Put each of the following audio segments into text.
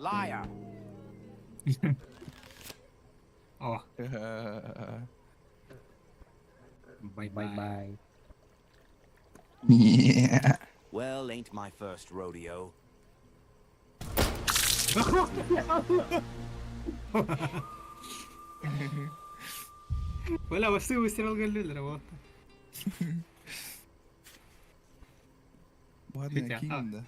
Liar. О, Bye bye-bye. bye. Well, ain't my first rodeo. Бля, во все выстрел галлюлера, вот. Ладно, Хотя, кинь, да.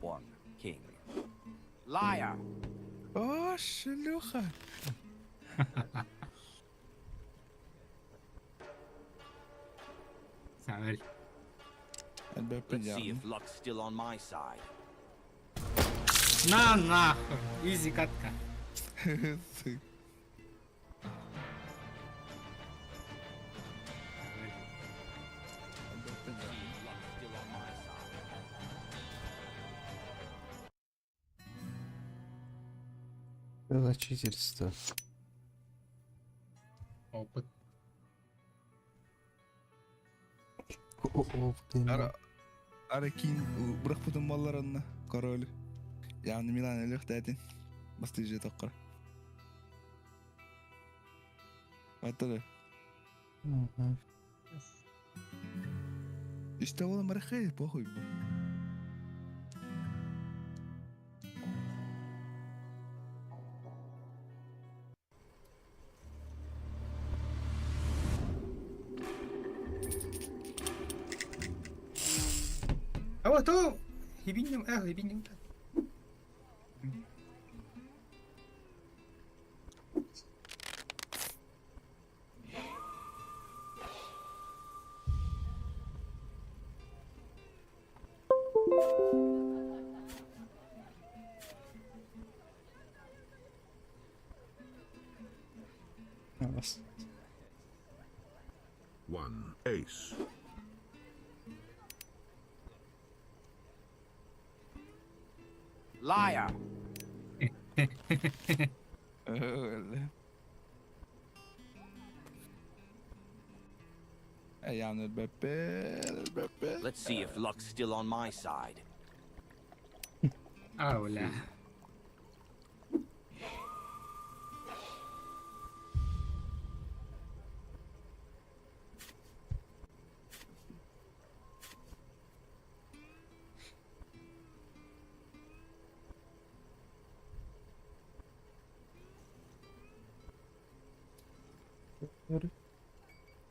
One king. Liar. О, шлюха. Савель. Let's see if luck's still on my side. На нахуй. Изи катка. Савель. See if luck's still on my side. Что за читерство? Опыт. О, блин. Ара, ара кин бырахпытын баллар онно, король. Яғни Милан өлөх тәтин. Бастыжы тоққыр. Батыры. Мгм. Үсте болан барахай, похуй. А вот то ебинем, эх, ебинем. А, вас. One ace. Liar. Яғни бәппел, бәппел. Let's see if luck's still on my side. А, бля.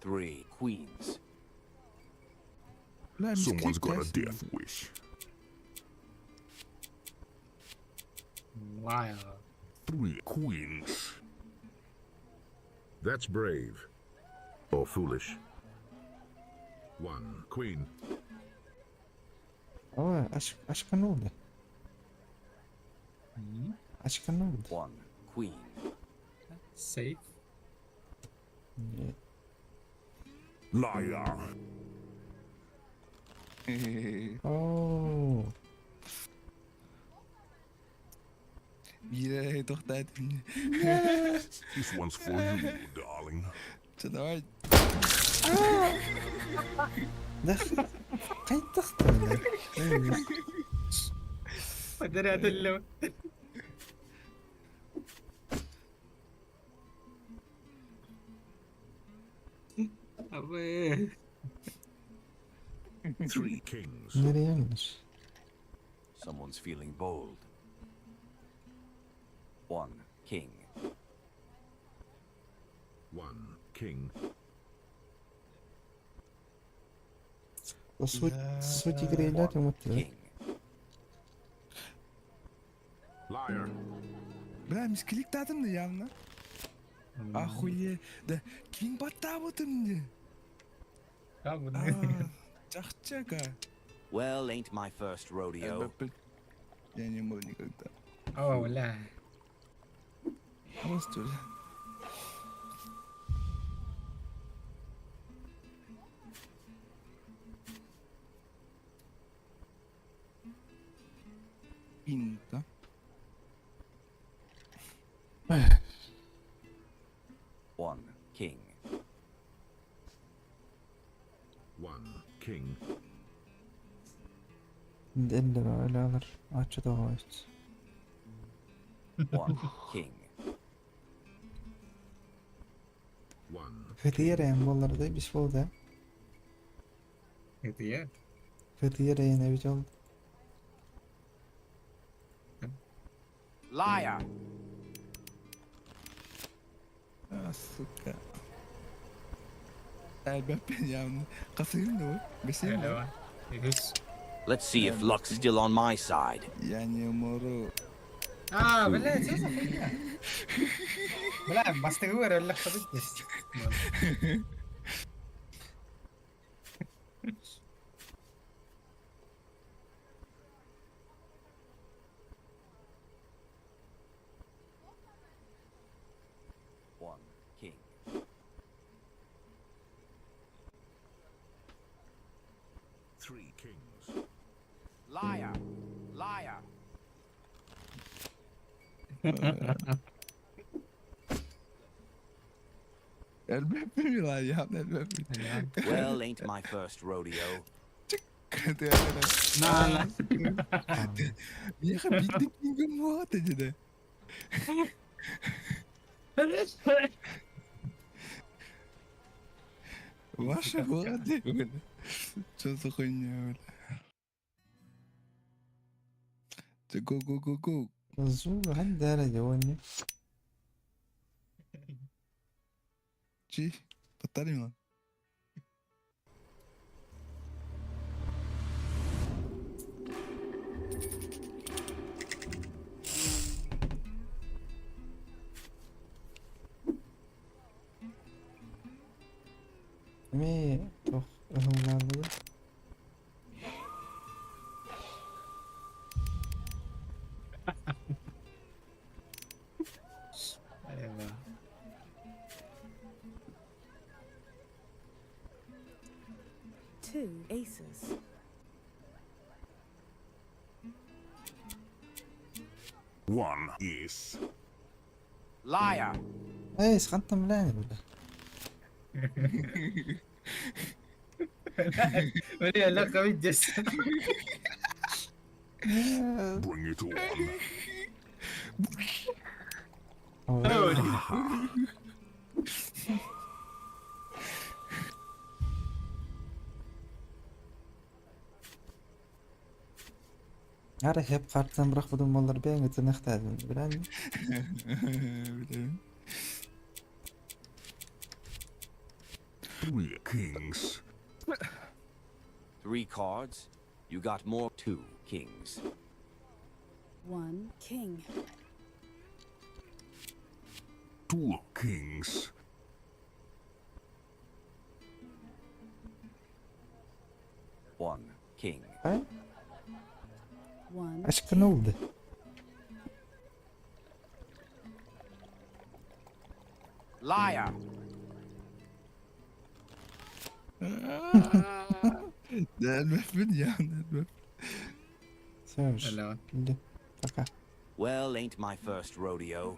Three queens. Бля, Someone's got a death wish. Liar. Three queens. That's brave. Or foolish. One queen. Ой, аш ашканули. Ашканули. One queen. Сейф. Ні. Liar. Оу. Бире тоқтайтын. This one's for you, darling. Че, давай. Да қайтақтан. Подряд Абы. Three kings. Нереально ж. Someone's feeling bold. One king. One king. По суть, суть игры идет ему One ты. king. Liar. Бля, мисклик татым явно. Охуе. Да, кинг баттабытым де. Да, вот. Чахчака. Well, ain't my first rodeo. Я не мог никогда. О, бля. Просто. Инта. Оччотооҕу One king. One. Хытыйар эм буоллар да бис буолда. Это я. Хытыйар эйэн эбит ол. Liar. А, сука. Элбэппин явно. Касыгын да Бесин да Үһүс. Let's see if luck's still on my side. Я не умру. А, блядь, что за хуйня? Бля, бастыгы өрөллөх табыт дес. One king. Three kings. Liar. Liar. Элбэппин мила явно элбэппин. Well, ain't my first rodeo. На, на. Миэхэ биирдэ кингим буолат деді. Ваша буолат бля. Что за хуйня, бля? Go, go, go, go. Зуга хандаара дьоонньу. Чи, Татарин мила. Эмиэ туох ыһыллааллыбыт. Эва. Two aces. One ace. Liar. Ээ, хантан билээн бile. Бля, лөх табыт дес. Bring it on. Ой. Ара хеп картан бырахпытым буоллар бэйэҥ ытыныахтаатым билээн. Билэбин. Three kings. Three cards. You got more two kings. One king. Two kings. One king. Ай, One. ачкын oldu. Liar. Элбэппин явно элбэп. Всё ж. Алло. Иди. Пока. Well, ain't my first rodeo.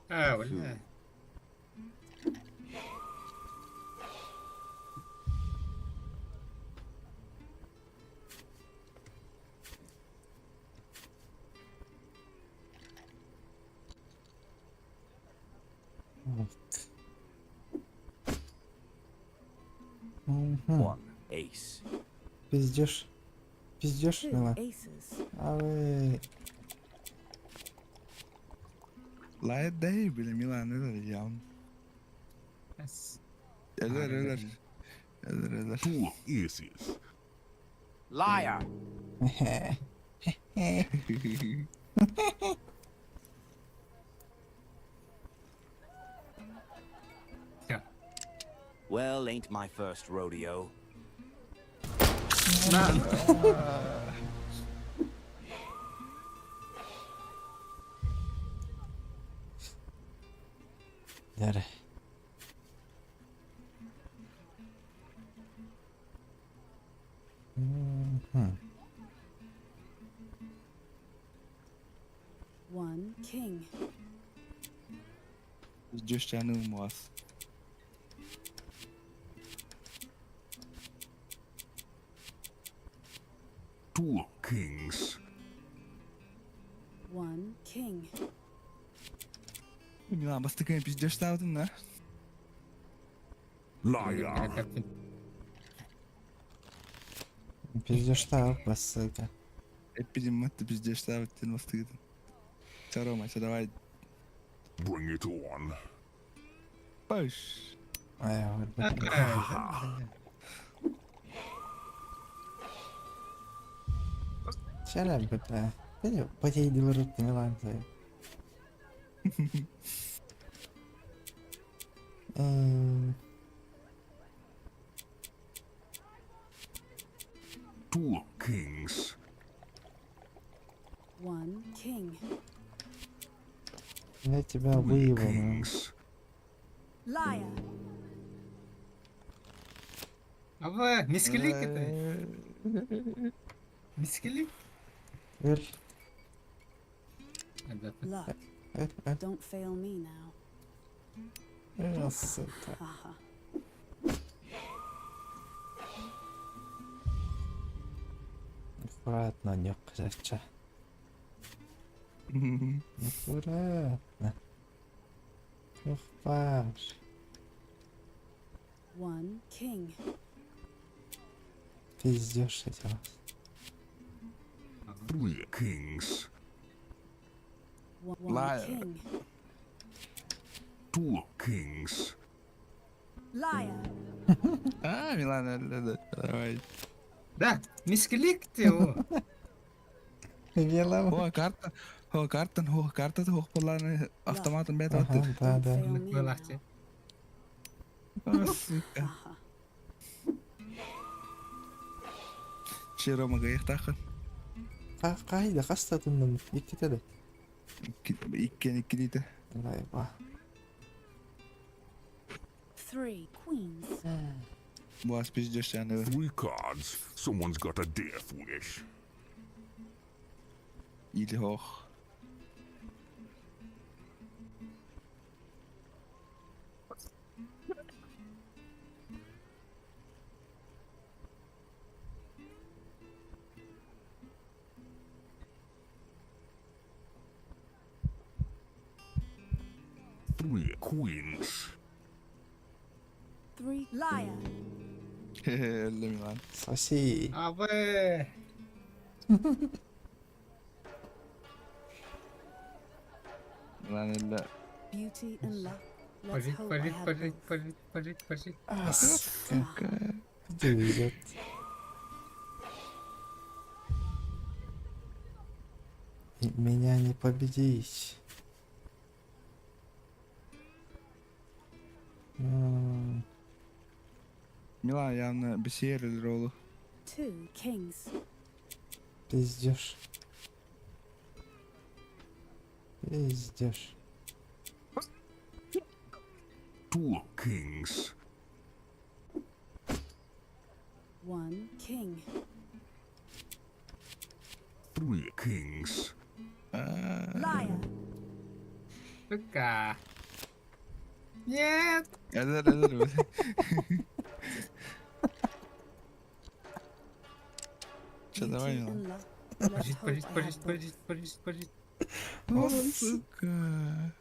А, бля. Вот. Мгм. One ace. Пиздёж. Пиздёж, Two мила. aces. Ай. Лайт дай, бля, Милан, это явно. Эс. Элер, элер. Элер, элер. Two aces. Liar. Всё. Well, ain't my first rodeo. На. Дәрі. Мгм. One king. Пиздёж тянул вас. Two kings. king. Милан бастакы пиздештаабытын да. Liar. Пиздештаабыт бассыка. Эппитим матты пиздештаабыт диэн бастыгытын. Чэ, Рома, чэ, давай. Bring it on. Паш. Ай, Чэ, бля. Потейдилер Милан твою. Two kings. One king. Я тебя Three выебу. kings. Liar. Аба, мискилик это. Мискилик. Өл, Luck. өл, өл. Don't fail me now. Өл, сука. Haha. Аккуратно, нёккача. Аккуратно. Ух, паш. One king. Пиздёшь эти вас. Three kings. One Liar. king. Two kings. Liar. А, Милан, да, да, давай. Да, мискилик ты. о. Милан. О, карта. О, карта, о, карта, о, поланы автоматом бет Ага, оттыр. да, Don't да. fail me Вылазьте. now. О, сука. Haha. Че, Рома, гаяқтақын. Қайда қастатындым иккитеде. Иккен икки дейді. Лайба. Three queens. Буас пиздешь, яны. Three cards. Someone's got a death wish. Или ох. Three queens. Three liar. Өлді Милан. Соси. Аба. Милан өлді. Beauty and luck. Let's Пожить, hope I пожить, have пожить, both. пожить, пожить, пожить. А, сука. Где везет? И Меня не победить. М, Милан явно бесерил ролу. Two kings. Пиздешь. Пиздешь. Two kings. One king. Three kings. Liar. Сука. Нет. Әлер, әлер. Че, давай, Beauty Милан. and luck. Let's Пожить, hope пожить, I have пожить, both. пожить, пожить, пожить. О, сука.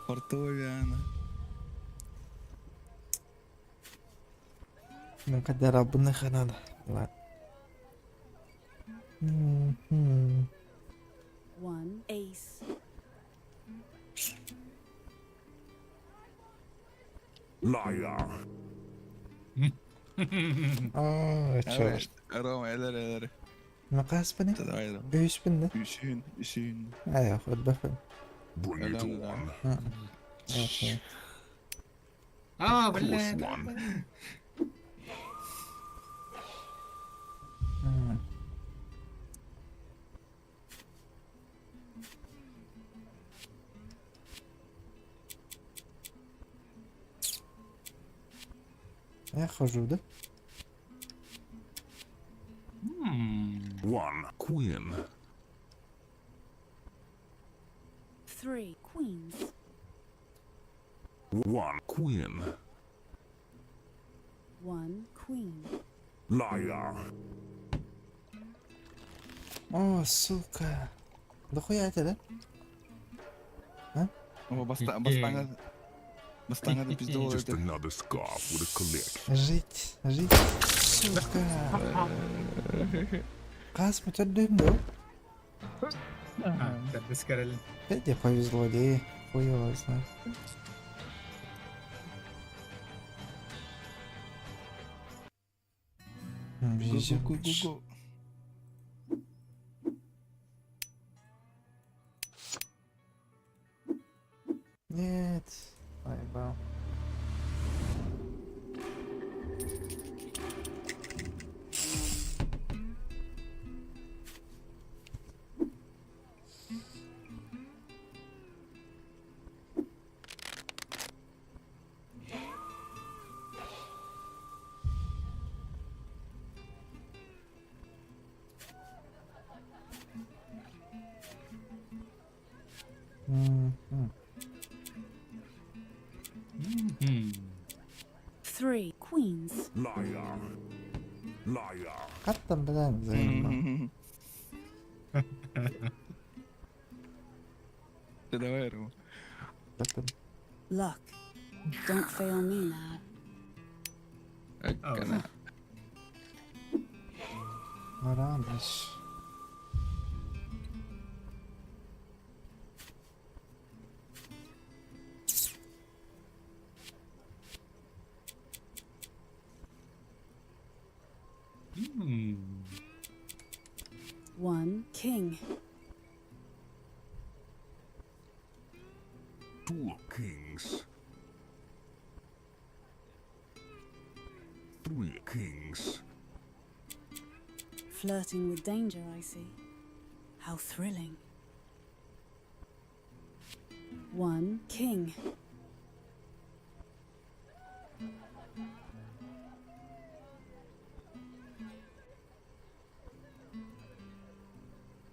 Портовиана. Ну, когда рабыныха надо. Ладно. Мгм. One ace. Liar. А, черт. Рома, әлер, әлер. Ну, каспаны? Че, давай, Рома. Үспін, да? Үсін, үсін. Ай, вот бафын. Bring it Да, да, да. on. Окей. А, Close блядь. one. М. Я хожу, да? One queen. Three queens. One queen. One queen. Liar. О, сука. Дохуя это, да? О, бастаңа бастаңа да пиздол Just это. another scarf with a collection. Жить, жить, сука. Хас бүтэрдим да? А, төрдүс король. Опять тебе повезло, де. Хуй его знает. Go, go, go, go, go. Нет. Наебал. М-м. Three queens. Liar. Liar. Хаттан билэн взаимно. Ты давай, Рома. Luck. Don't fail me now. Акана. Марандыш. One king. Two kings. Three kings. Flirting with danger, I see. How thrilling. One king.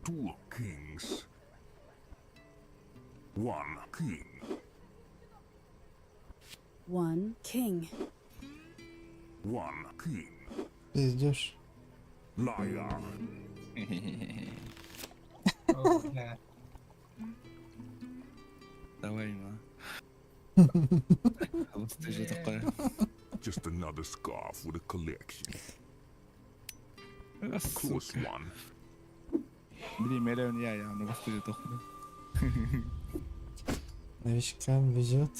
Two kings. One king. One king. One king. Пиздешь. Liar. О, бля. Давай, ма. Вот ты же такая. Just another scarf with a collection. Close Сука. one. Блин, миллион я, я, ну бастыжы тохту. Новичкам везет.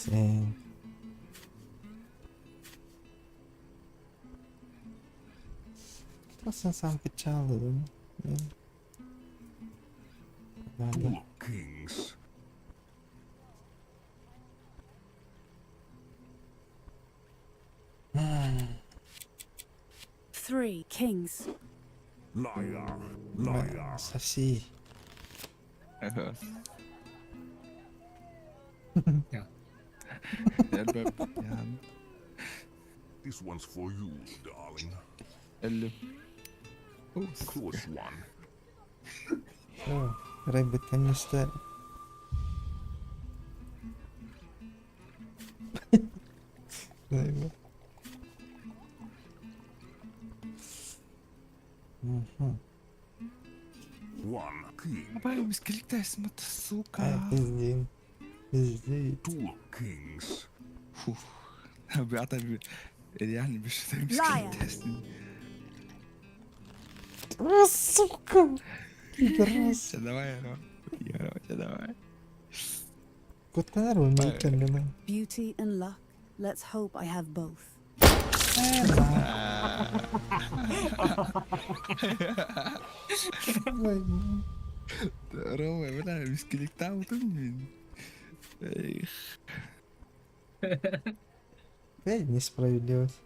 Просто сам качал, да? Да, да. Two kings. Three kings. Liar. Liar. Соси. Ага. Я. Элбэп. Ян. This one's for you, darling. Эллю. Close one. Все, Рэббит не Заебал. Мгм. One king. Абай, мискеликтайсың, сука. Ай, пиздин. Пиздит. Two kings. Фух. Бята, реально без Liar. мискеликтайсың. А, сука! Пидорас. Давай, Рома. Я, Рома, давай. Куттанар өлмөйтөн гана. Beauty and luck. Let's hope I have both. Рома, бля, мискеликтаутым мин. Эх. Опять несправедливость.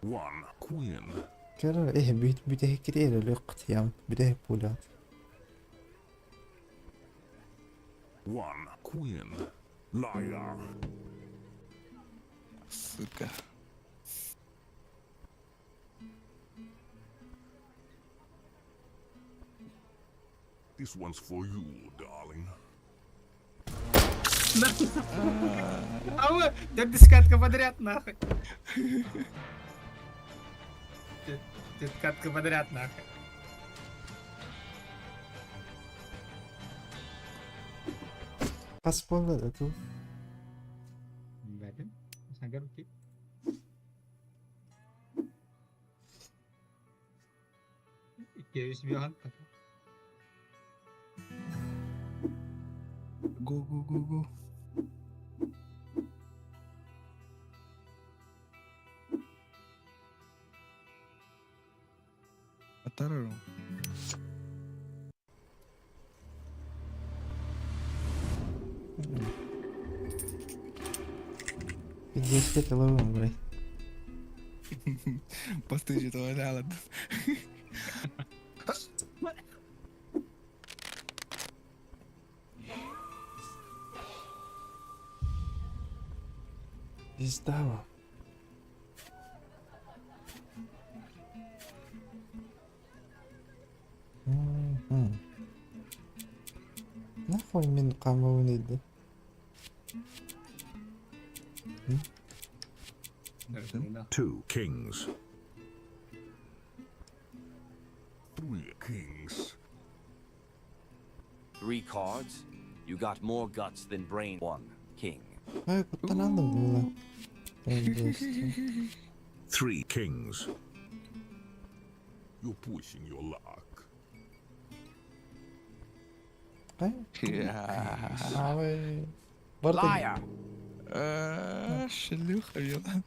One queen. Короче, э, бүт бүтэһик кириэр өлүк ям, бүтэһик пулят. One queen. Liar. Сука. This one's for you, darling. А вы, төрдүс катка подряд, нахуй. Төрт катка подряд, нахуй. Хас буолла да ту? Билбэтим. Саҥа бити. Икки үс биэһэн. Go, go, go, go. Атарарым. Пиздец, ловим, блядь. Постыжит валяла. Пизда. Мгм. Нахуй мин хаамабын иди. Two kings. Three kings. Three cards? You got more guts than brain. One king. Ой, куттанан было. Пиздец. Three kings. You're pushing your luck. Ай, Я. ай. Бардак. Liar! А, Шлюха, Милан.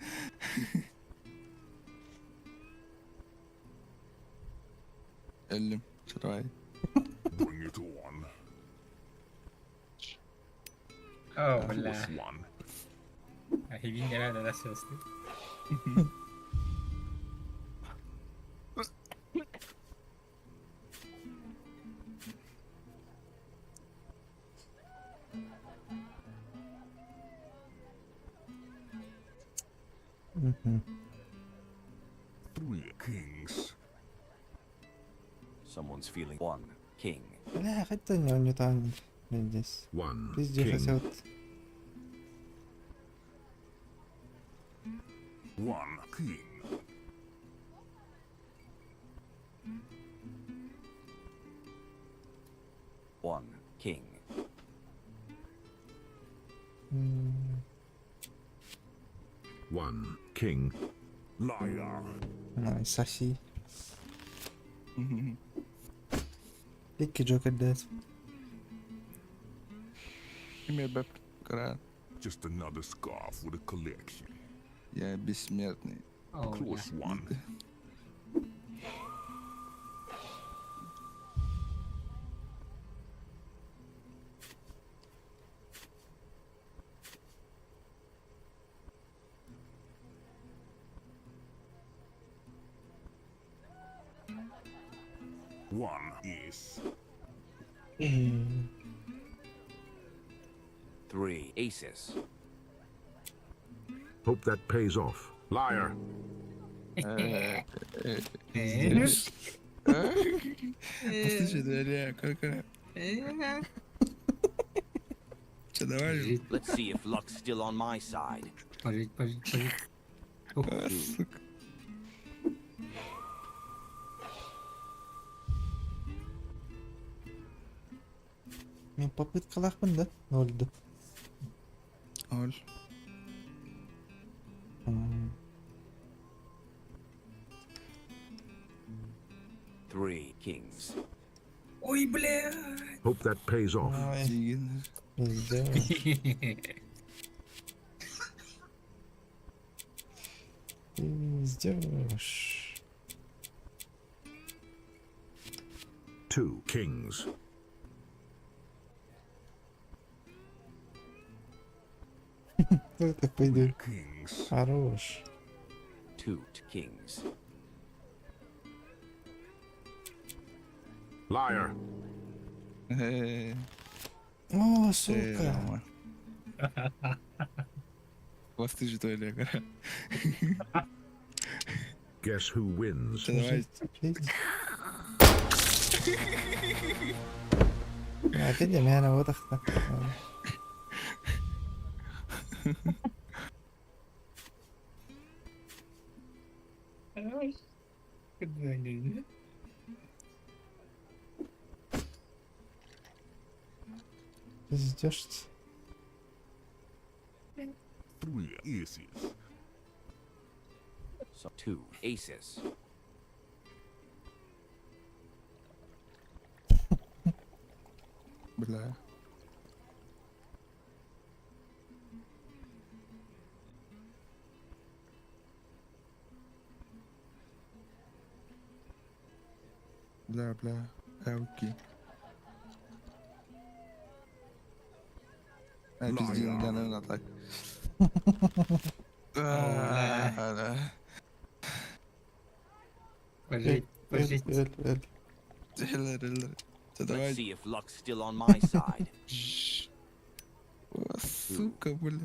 Эллим, давай. Bring it on. Оо, бля. Plus one. Ахигин гэрэ да сөстü. Мгм. Three kings. Someone's feeling one king. Бля, хотя не, не там. Пиздец. One Пиздец, king. хотел. One king. One king. М, One king. Liar. Ай, соси. Икки Джокер дед. Имя Бэп. Кра. Just another scar for the collection. Я бессмертный. Оо, бля. Plus one. One is Three aces. Hope that pays off. Liar. Э, Послушай, бля, как Че, давай? Пожить, Let's see if luck's still on my side. пожить, пожить, пожить. Ух, А, сука. Мин попыткалаахпын да? Нольду. Оль. М, Three kings. Ой, бля. Hope that pays off. Ой, Тигин. пиздец. Пиздешь. Two kings. Кто так пойдет? Kings. Хорош. Two kings. Liar. Э, О, э, сука. нормально. Постыжи твой лекарь. Guess who wins? Че, давай. Пиздец. Опять меня вот так. Пиздешь. Three aces. So two aces. Бля. Бля, бля, Элки. Ай, пиздец, да, наверное, так. Да. Пожить, пожить. Өл, өл. Эллер, эллер. Let's Давай. see if luck's still on my side. О, Сука, бля.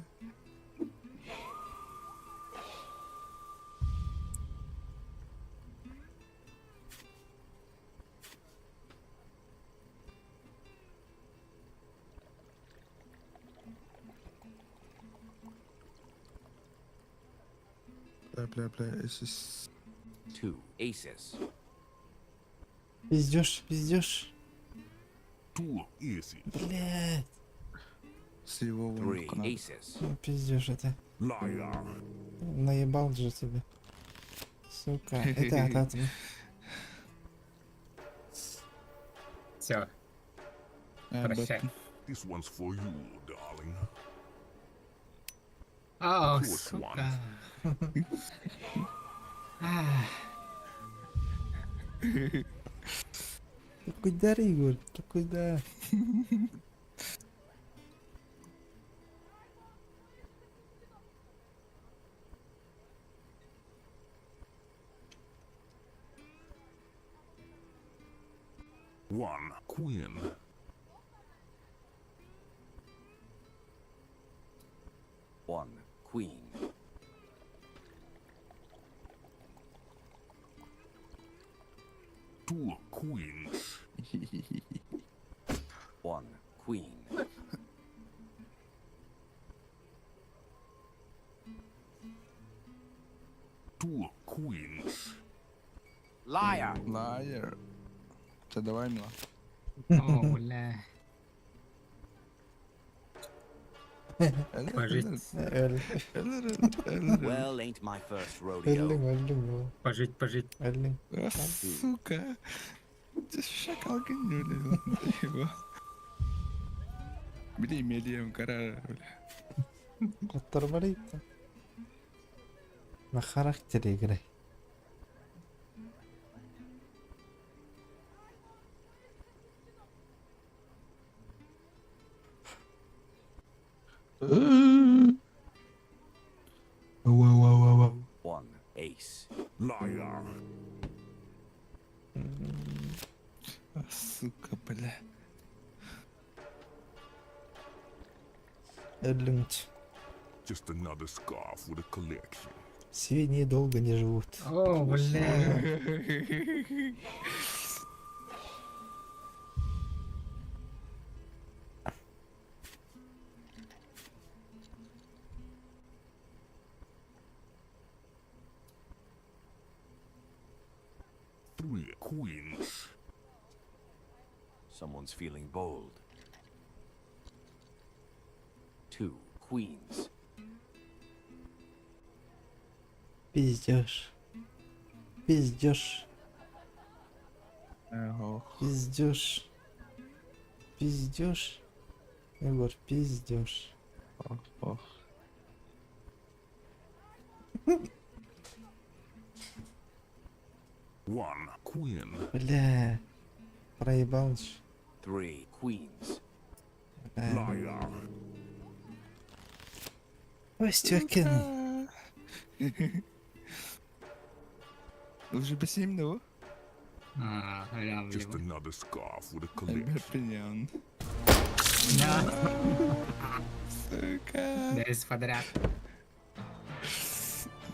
Бля, бля, бля, это Two aces. Пиздешь, пиздешь. Two aces. Блядь. с его Three aces. Ну, пиздешь это. Liar. Наебал же тебе. Сука, это от атома. Все, прощай. This one's for you, darling. О, Fourth сука. Ах, Ты куда, Игорь? Ты куда? One queen. One queen. Two queens. One queen. Two queens. Liar. Liar. Ты давай, Мила. О, бля. Эллер, Пожить. Өл. эллер, эллер, эллер. Well, ain't my first rodeo. Өлдүң, өлдүң, ол. Пожить, пожить. Өлдүң. А, Сука. Ты шакал гнюли. Били мелием карара, бля. Оттор бар На характере играй. One ace. Liar. А, Сука, бля. Өлдүң. Just another scar for the collection. Свиньи долго не живут. О, бля. Three queens. Someone's feeling bold. Two queens. Пиздешь. Пиздешь. Ого. Пиздешь. Пиздешь. Егор, пиздешь. Ох, ох. One queen. Бля. Проебал ж. Three queens. Бля. Liar. Ой, Уже бесим, да? А, бля, бля. Just another scar for the collection. Пьян. Да, Сука. десять подряд.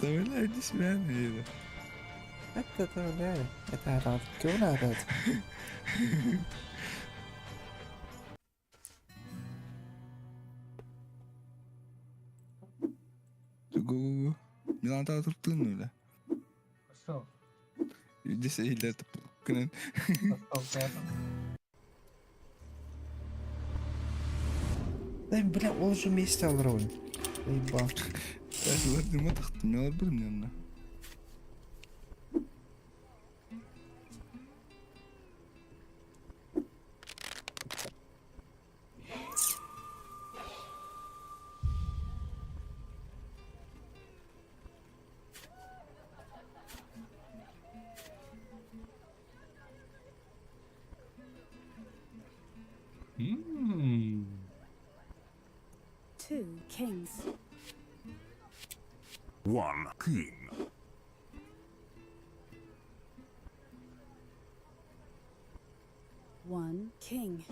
Да, бля, иди сюда, бля. Это, бля, это рад. Кюра рад. Го-го-го. Милан тағы тұрып бля. Пошел, Десе илер күнін. пошел, поэтому. Да, бля, ол же вместе алыр. Заебал. Two kings. One king. One king.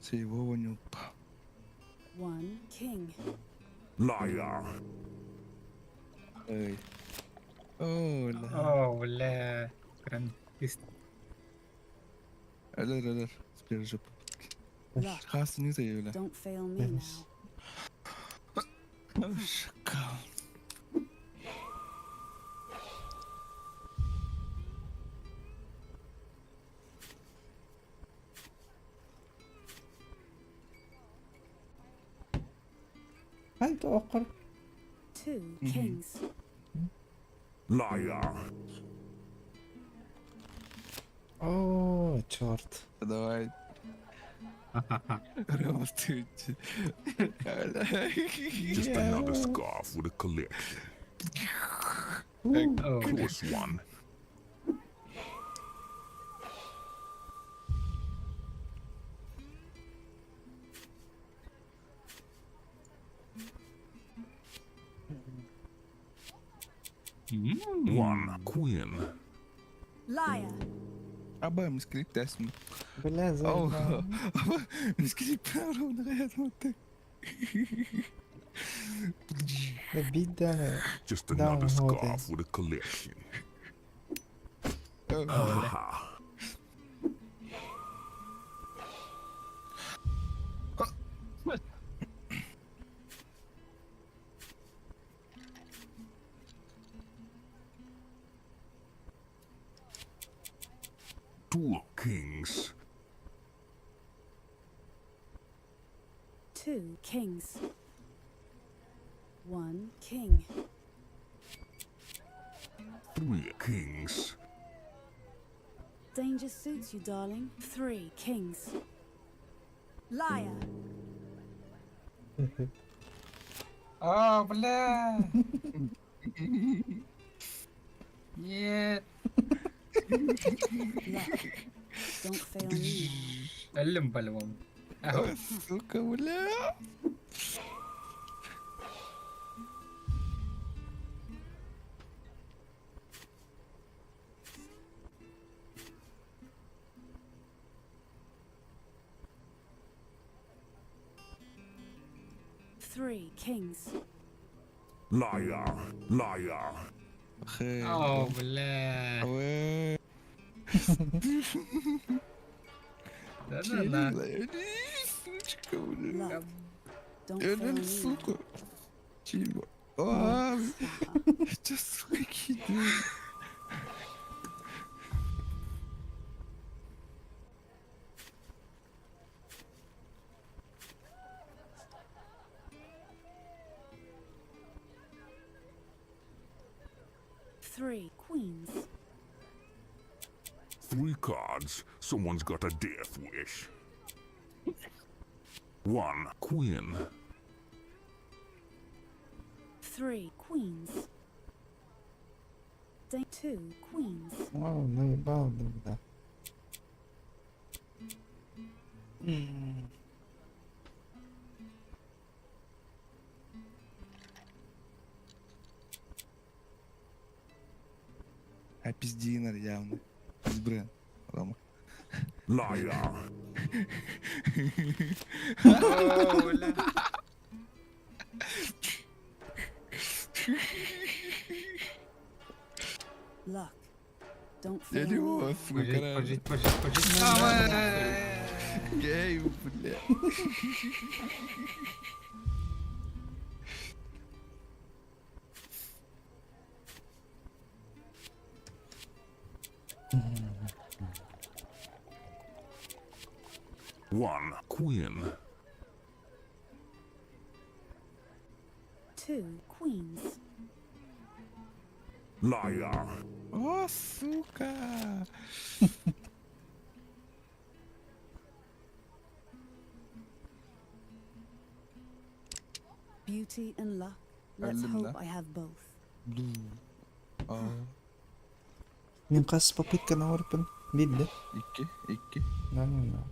Сейвова нюпа. One king. Liar. Эй. О, ла. Оо, бля. Прям Өлөр, өлөр. С первой же попытки. Luck. Хас не заявля. Don't fail me now. Шакал. Хайда оқыр. Two kings. Liar. О, черт. Давай. Рома, ты... Just another scarf for the collection. Оо. Close one. One queen. Liar. Аба, мискрип тесм. Бля, О, заебал. аба, мискрип ровно рядом ты. Да бить да. Just Да, another вот scarf for the collection. О, Ha. Two kings. Two kings. One king. Three kings. Danger suits you, darling. Three kings. Liar. Оо, бля. Нет. Luck. Don't fail me now. Өллүм по-любому. Аху. Сука, бля. Three kings. Liar. Liar. Хей. Оо, бля. Ой. Да-да-да. Сучка, бля. Luck. Don't fail Өлөр, me now. сука. Чего? А, это сука какие-то. Three queens. Three cards. Someone's got a death wish. One queen. Three queens. Two queens. О, наебал, да. А пиздинер явно. Избрен. Рома. Liar. Оо, бля. Luck. Don't Я fail не me. могу, сука, Пожить, короче. пожить, пожить, пожить. Давай. Гей, бля. One queen. Two queens. Liar. О, сука! Beauty and luck. Let's Öldüm hope lan. I have both. Aa, Мин хас попытканы оҥорбун билдэ. икки, икки. No, no, no.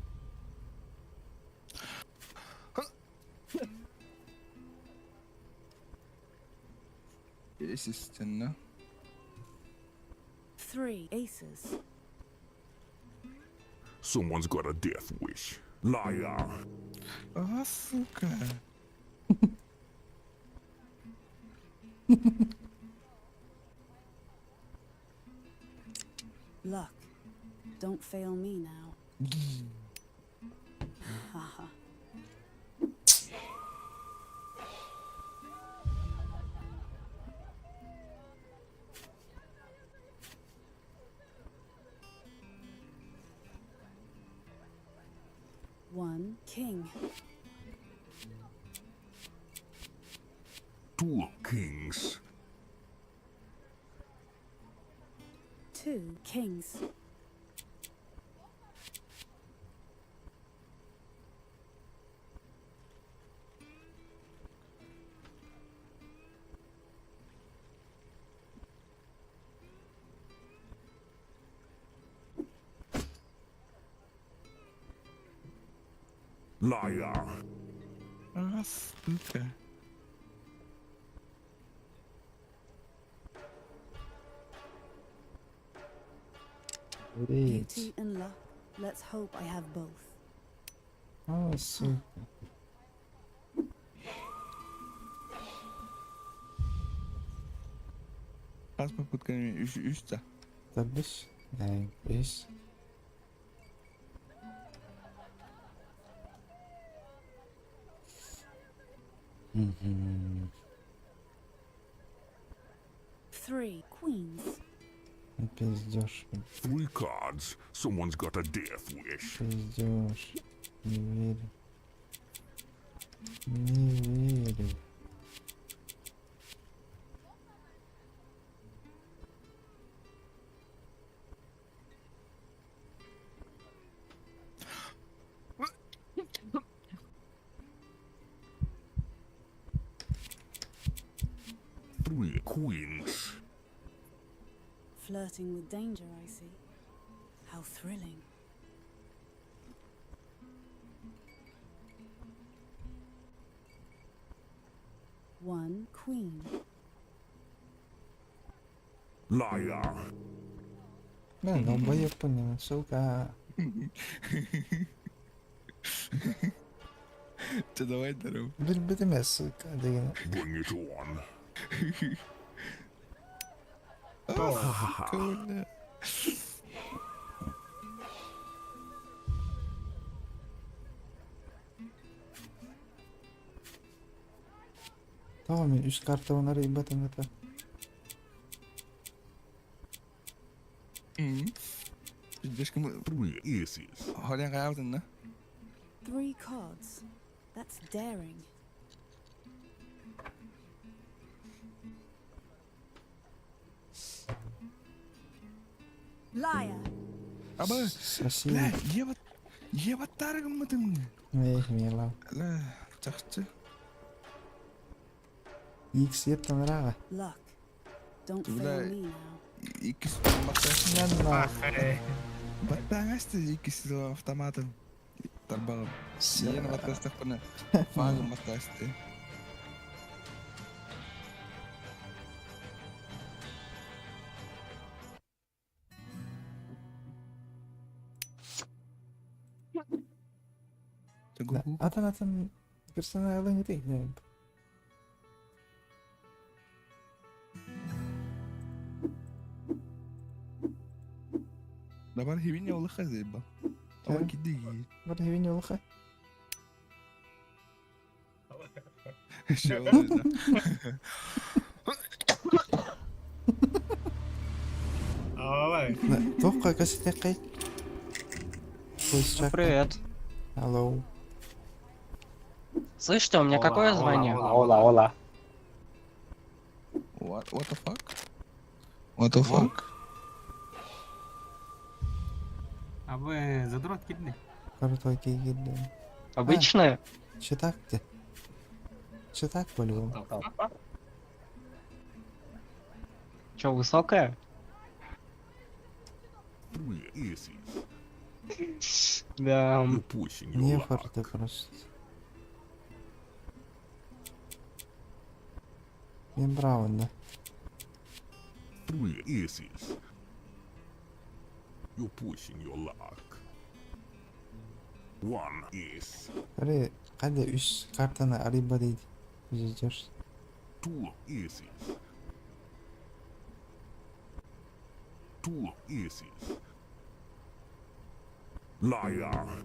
Естественно. Three aces. Someone's got a death wish. Liar. А, сука! Luck. Don't fail me now. Haha. One king. Two kings. Two kings. Liar. А, сука! Блять. Beauty and luck. Let's hope I have both. А, сука. Хас попытками үс, үс да. Табыс. Эй, бес. Мгм. Three queens. Пиздёж, блин, Three cards. Someone's got a death wish. пиздёж. Не верю. Не верю. Three queens. Flirting with danger, I see. How thrilling. One queen. Liar. Бля, долбоёб понял, сука. Ты давай здорово. Билбитим сука, деген. Bring it on. А, сука, бля. Tamam мен үс картабын арыйбатым это. Мгм. Пиздешь, кому... Three aces. Холян каябытын да? Three cards. That's daring. Liar! Аба, Соси. бля, ебат... Ебаттарыгыммытын. Эх, мила. Бля, чахчы. Икс еттен рага. Luck. Don't Бля. fail me now. Икки баттаа. Я на. Баттааңасты икки автоматом. Тарбагым. Сиена баттастақпына. Фагым баттасты. Атын атын персонал не ты. Давар хивине олыха зейба. Ава кидиги. Бар хивине олыха. Давай. Тоққа кәсітек қай? Привет. Алло. Слышите, у меня какое звание? Ола, ола. What, what the fuck? What the fuck? А вы задрот кидни. Крутой киирдэ. Обычная? Читак ты. Читак по-любому. Че, высокая? Three aces. Да. You're pushing your Не luck. форты просто. Мен браво, да. Three aces. You're pushing your luck. One ace. Аре, қайда үш картаны ариба дейді. Жүздер. Two aces. Two aces. Liar.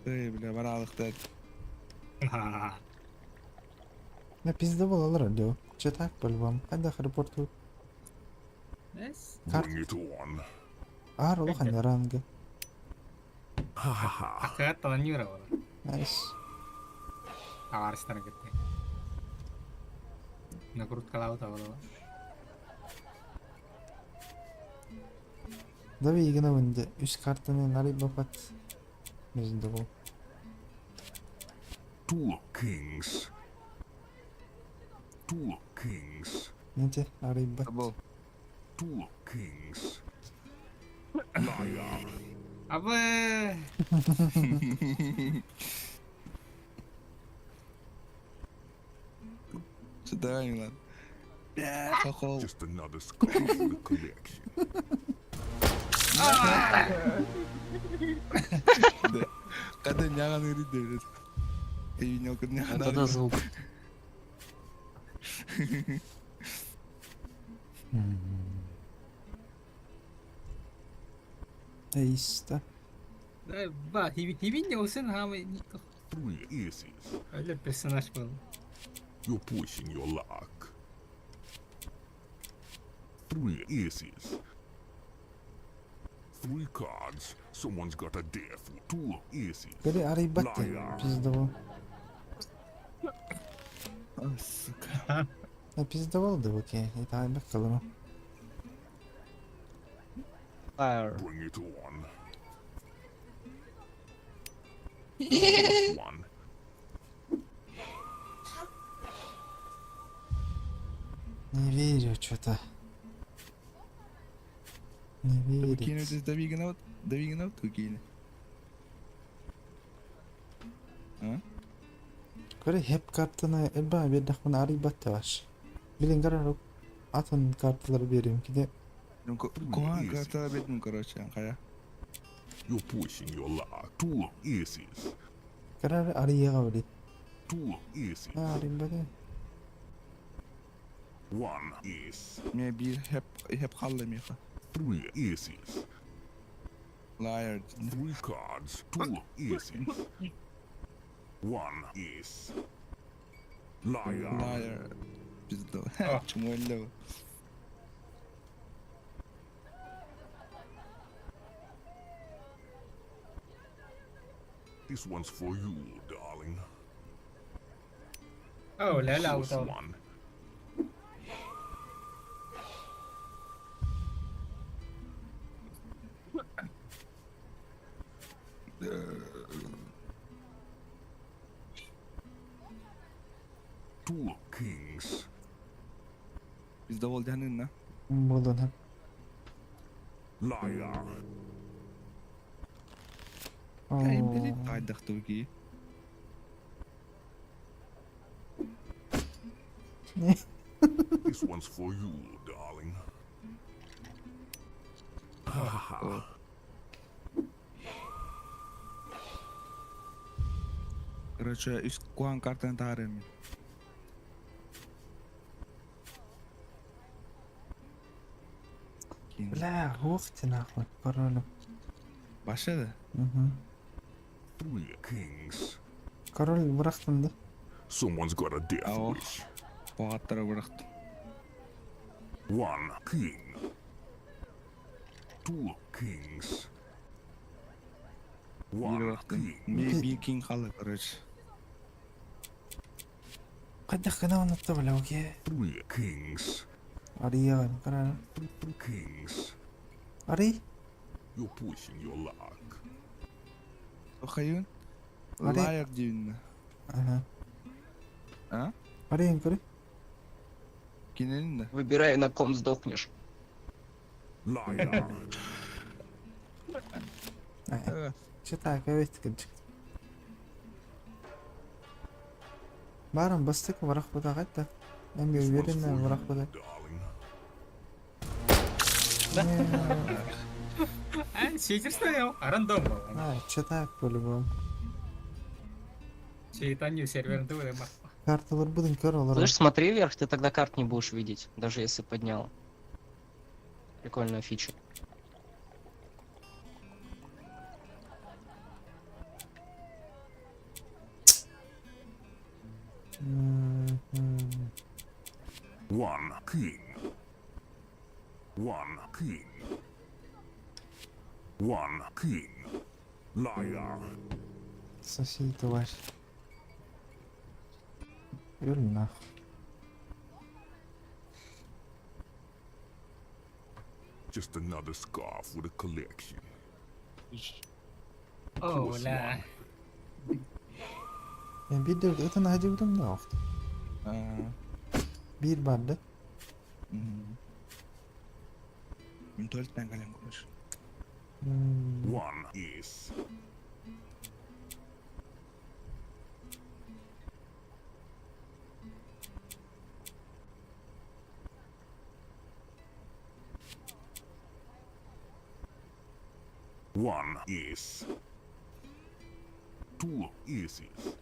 Эй, бля, баралык Не пизда болалар алё. Читак по-любому. Қайда репорту. Эс? Карт. Bring it on. Ар улахан ранга. Ha ha ha. Акырат таланюра бар. Найс. Аварыстар кетти. Накруткалау табылы. Дави игена венде. Үш картаны ариба пат. Мезінде бол. Two kings. Two kings. Нете ариба. Бол. Two kings. Liar. Абы! Читай, Милан. Бля, хохол. Just another scar for the collection. Когда няган говорит, блядь. Ты видел, когда няган Вот это звук. Эйста. Да, ба, хибин не olsun ha mı? Three aces. Öyle персонаж был. You're pushing your luck. Three aces. Three cards. Someone's got a death. Two aces. Бери ариба. Пизда бол. А, сука. Не пизда бол да окей. Это айбак калама. Fire. Bring it on. Last one. Не верю что-то. Не Кину верит. здесь давиган аут? Давиган аут кини. А? Көрө хеп картаны элба бердахмын арибатта баш. Билин карар атын карталар берем киде. Ну, куа карта бетмин, короче, кая. You're pushing your luck. Two aces. Карар арияга бери. Two aces. Арибата. One ace. Мне бир хеп хеп халла миха. Three aces. Liar. Three cards. Two aces. One ace. Liar. Liar. Пизда. А. Чему лево? This one's for you, darling. Oh, ля ля This утал. one. Two kings. Пизда бол дянын на. Болон хеп. Liar. Ай, блядь, тайдах туги. This one's for you, darling. Ha ha ha. Короче, из куан картан тарами. Бля, хуфти нахуй. Пароль. Баша да? Угу. Three kings. Король бырахтым да. Someone's got a death Ау. wish. Багаттара бырахтым. One king. Two kings. Бир One бырахтым. king. Би би кинг хала, короче. Кайдах гына онытты бля, окей. Three kings. Арыйаҕын көрөр. Kings. Арый. You're pushing your luck. Хайын? Арый. Liar диибин. Аха. А? Арыйан көрө. Кинини да. Выбирай, на ком сдохнешь. Liar. Читак, эбит кырдьык. Баарым бастакы бырахпыта да. Эн This one's уверенно for you, бырахпыта. darling. А, читерство, а рандом был. А, читак по-любому. Читанию сервер дуэма. Карталар будем көр олар. Слышь, смотри вверх, ты тогда карт не будешь видеть, даже если поднял. Прикольная фича. Мгм. One king. One king. One king. Liar. Соси, тварь. Юр нахуй. Just another scarf with a collection. О, Close ла. one. Я биир это находил да охт. Аа. Биир бар да. Мгм. Мин туалеттан кэлэн көрөр. М, One is. One is. Two aces.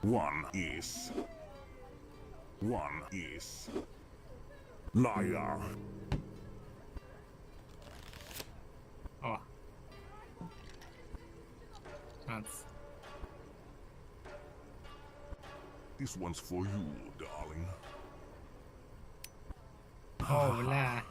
One is. One is. Liar. О. Шанс. This one's for you, darling. О, ла.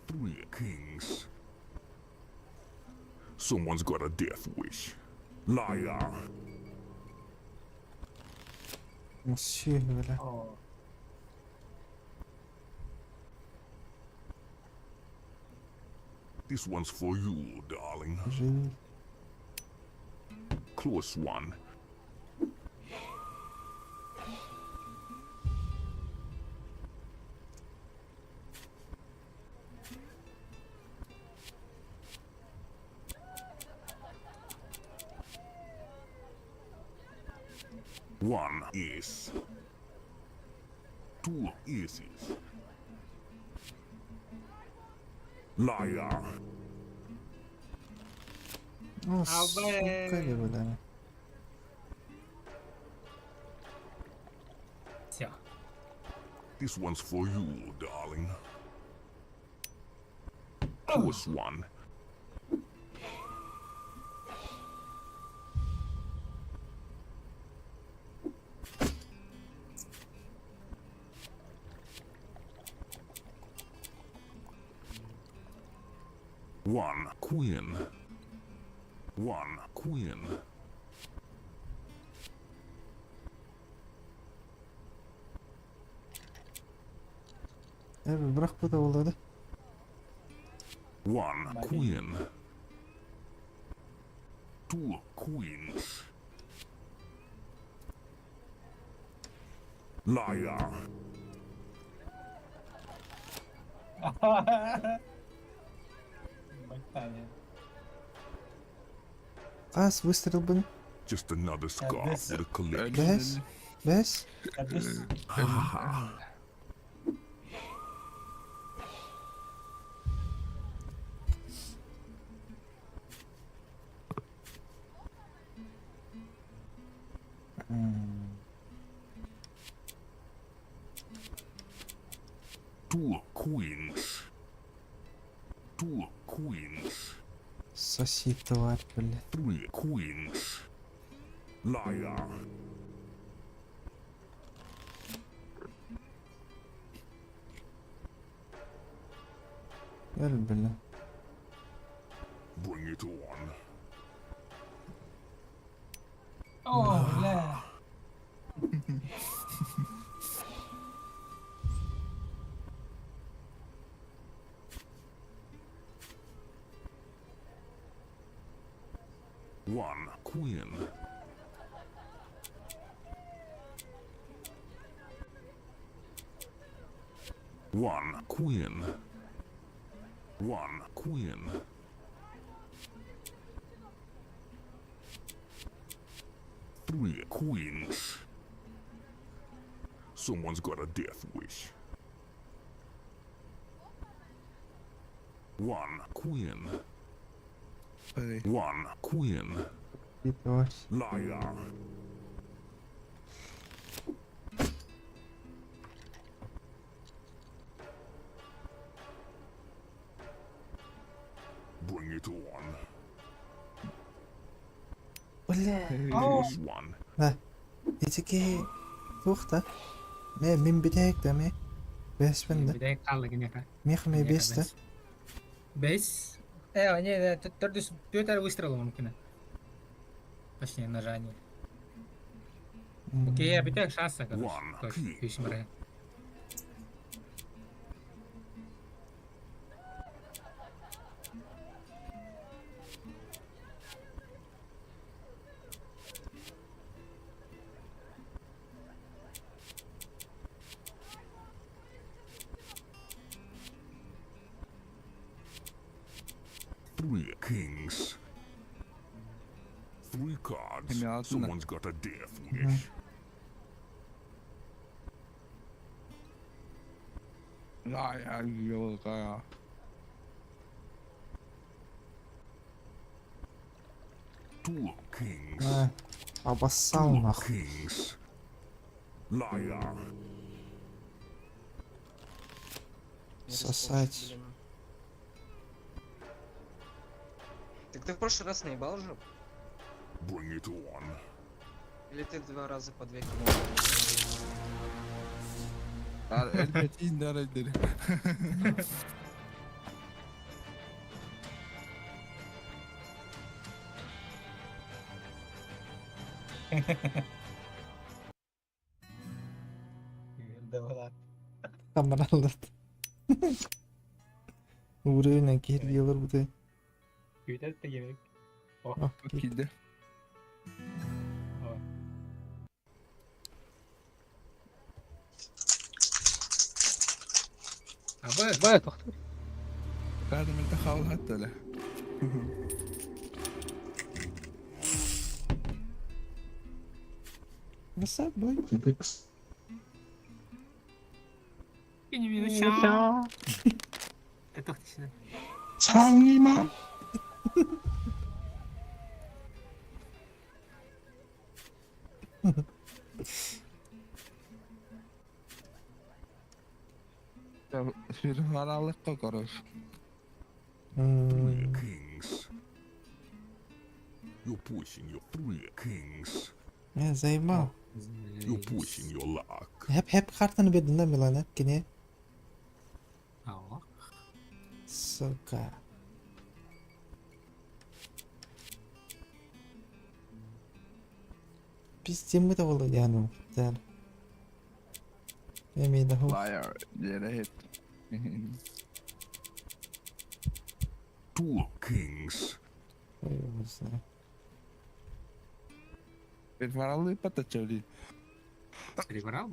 Three kings. Someone's got a death wish. Liar. Мсье, бля. О. This one's for you, darling. Живи. Close one. One is. Two aces. Liar. О, А, сука, ли, бля. Все. This one's for you, darling. Close one. One queen. One queen. Эбэ, бырахпыта буолла да. One queen. Two queens. Liar. Батаня. Хас выстрел был. Just another scarf this- with a collection. Бэс? Бэс? Бэс. М, Two queens. Two queens. Соси, тварь, бля. Three queens. Liar. Өл бля. Bring it on. О, бля. One queen. One queen. One queen. Three queens. Someone's got a death wish. One queen. Hey. One queen. Yavaş. Liar. Bring it on. Бля. This one. Итики туох да? Ме мин битэк да ме. Бэспин да. Бидэк қалды кенеха. Мех ме бес да. Бес. Не, төрдүс, төрт әрі выстрела мүмкін. Точнее, нажание. Окей, я битек шанса, короче. One Точно, king. күйсін Three kings. Three cards. Emi altında. Someone's got a death wish. Liar yok ya. Two kings. Ha. Two Абассалнах. kings. Liar. Не рискнул, Сосать. блин. Так ты в прошлый раз наебал же? Bring it on. Или ты два раза по две кинул? Elbet indar ederim. Камералар. Уровень кирдилер бу да. Күйдәт те керек. Ah, Kildi. Абы, бы, тоқтар. Verdim bir de havlu hatta öyle. What's up, boy? Тоқтар. Çangima. Bir haralık kokoruz. Three Hmm. kings. You're pushing your three kings. Я заебал. You're pushing your luck. Hep hep картаны бердин да Милан, hep кини. Ау. Сука. Пиздем это было, я ну, да. Я имею в виду. Liar. Yere hit. Two kings. Ой, не знаю. Bir haralık patlatacağım. Перебрал?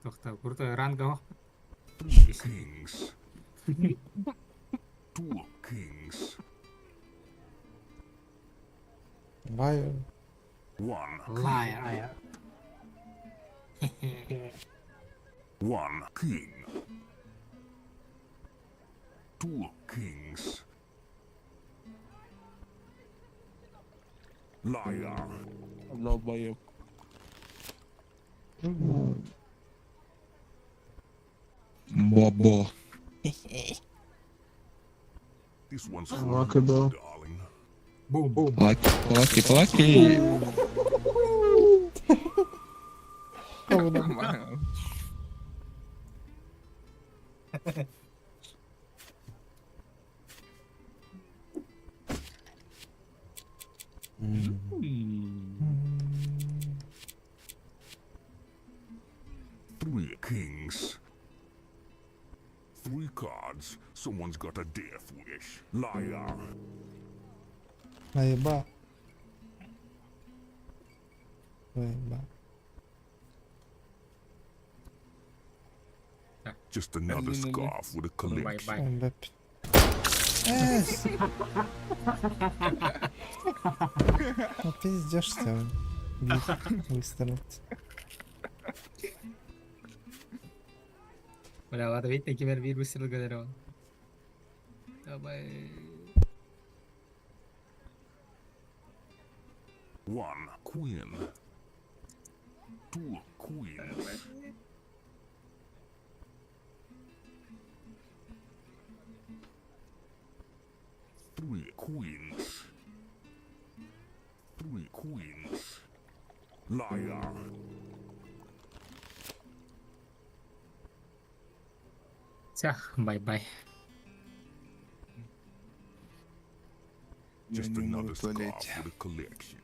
Тоқта, курта ранга ох. Three kings. Two kings. Бай. One. Лая, ая. One king. Two kings. Liar. Долбоеб. Бобо. This one's for you, darling. Бум, бум. Лаки, лаки, лаки. Three kings. Three cards. Someone's got a death wish. Liar. Наеба. Наеба. Just another Elin, elin. scarf with a Bye collection. bye. Бэп. Эс! Ну пиздешь ты. Выстрелить. Бля, ладно, видите, кимер бир выстрел говорил. Давай. One queen. Two queens. Three queens. Three queens. Liar. Все, bye-bye. Я Just не умру another в scarf туалете. with a collection.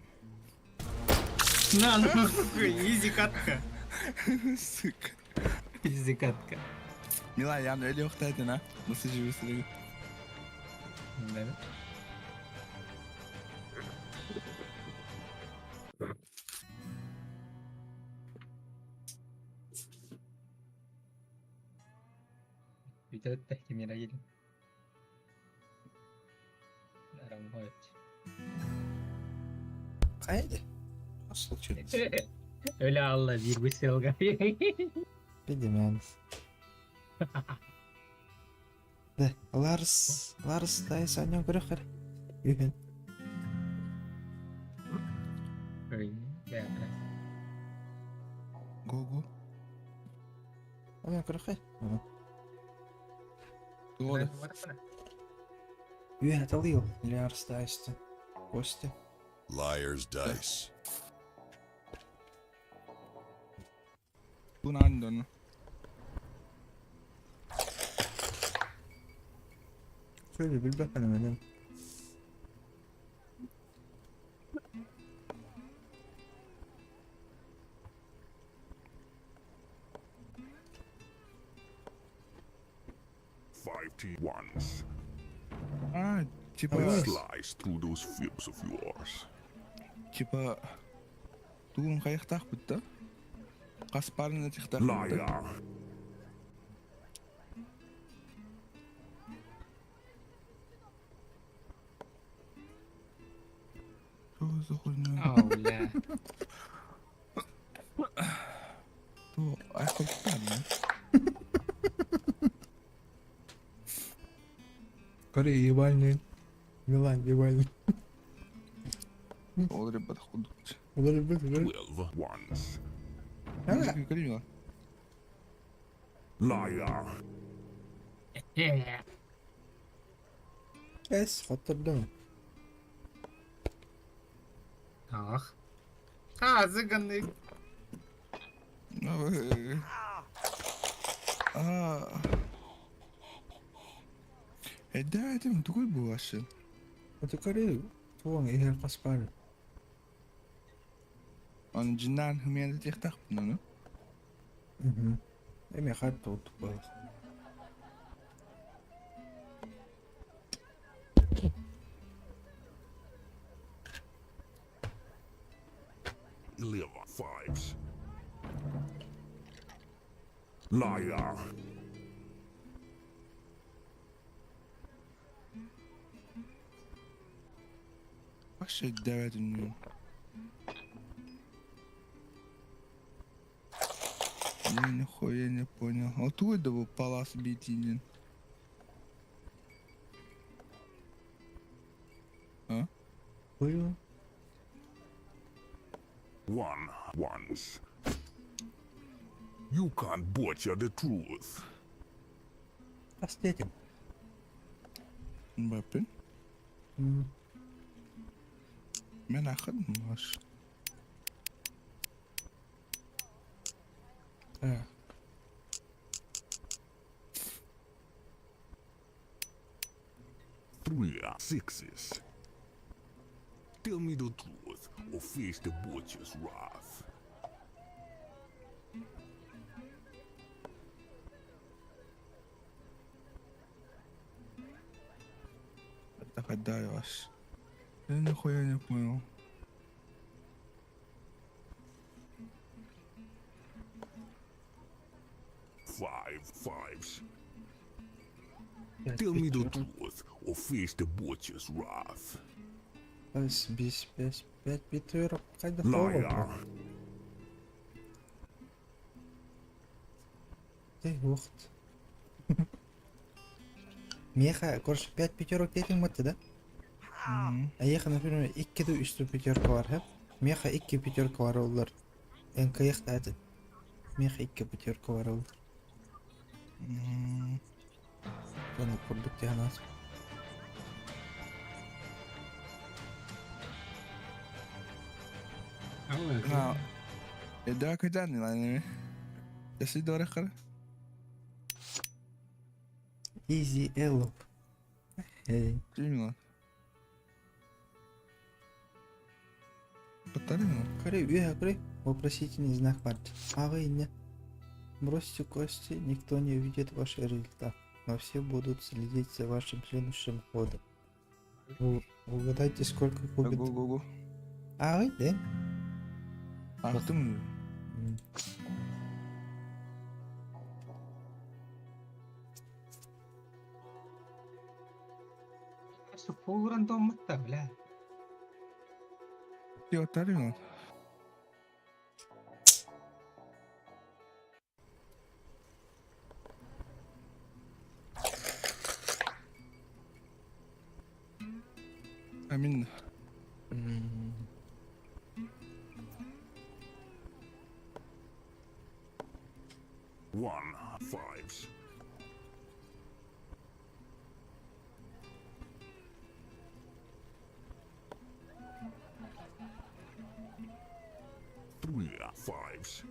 На, нахуй, easy катка. Сука. Easy катка. Милан, я öyle yoktaydı ha. Nasıl cüvesi? Да. Бүтәтте кемера килин. Арамович. Хайде. Что случилось? Öyle Allah bir выстрел Видимо. Да, Ларс, Ларс, дай Саня көрөхөр. Үһүн. Go go. Аня көрөхөр. Doğru. Үһүн аталыйл. Ларс дайсты. Кости. Liar's dice. Bunu andı onu. Şöyle bir bakalım edelim. Five T ones. Aa, типа, Evet. Slice through those fibs of yours. типа, тугун кайыктак бит да. Каспарын тихтак бит да. Liar. Что за хуйня? Ау, бля. То, айкоттар, Көрө ебальный. Милан ебальный. Ол ребята худут. Олар бит, бит. 12 ones. Көрейін. Liar. Эс, хоттырдым. Ах. А, зыганный. Аа. Эдээдим тугуй буашы. Ото көрө туоң ихер каспар. Аны жинан хымянды тихтак ну. Мгм. Эми хат тут был. 11 fives. Liar. Вообще дээдим. Я нихуя не понял. А откуда был палас битинин? А? Понял? One ones. You can't butcher the truth. Последним. Мбаппе? Мен ахын маш. Так. Sixes. Tell me the truth or face the butcher's wrath. Так отдай вас. Я нихуя не понял. Five fives. Tell me the truth or face the butcher's wrath. Бес, бес, бес, пять пятерок. Хайда Liar. Ты вахт. Меха, короче, пять пятерок этим вот, да? Мгм. А еха, например, икки ду үстү пятерка бар, хеп. Меха икки пятерка бар олар. НКХ этот. Меха икки пятерка бар олар. М, Оны курдук диһанас. На. Да, когда не ладно. Если дорого. Easy Elop. Эй. Именно. Повтори, Көрей, үйе көрей. Вопросительный знак бар. Ага, не. Бросьте кости, никто не увидит ваш результат, но все будут следить за вашим следующим ходом. Угадайте, сколько кубит. Го-го-го. А, да? А, ты М. Фул рандом да, бля. Ты оттарил? Амин. М. One fives. Three fives.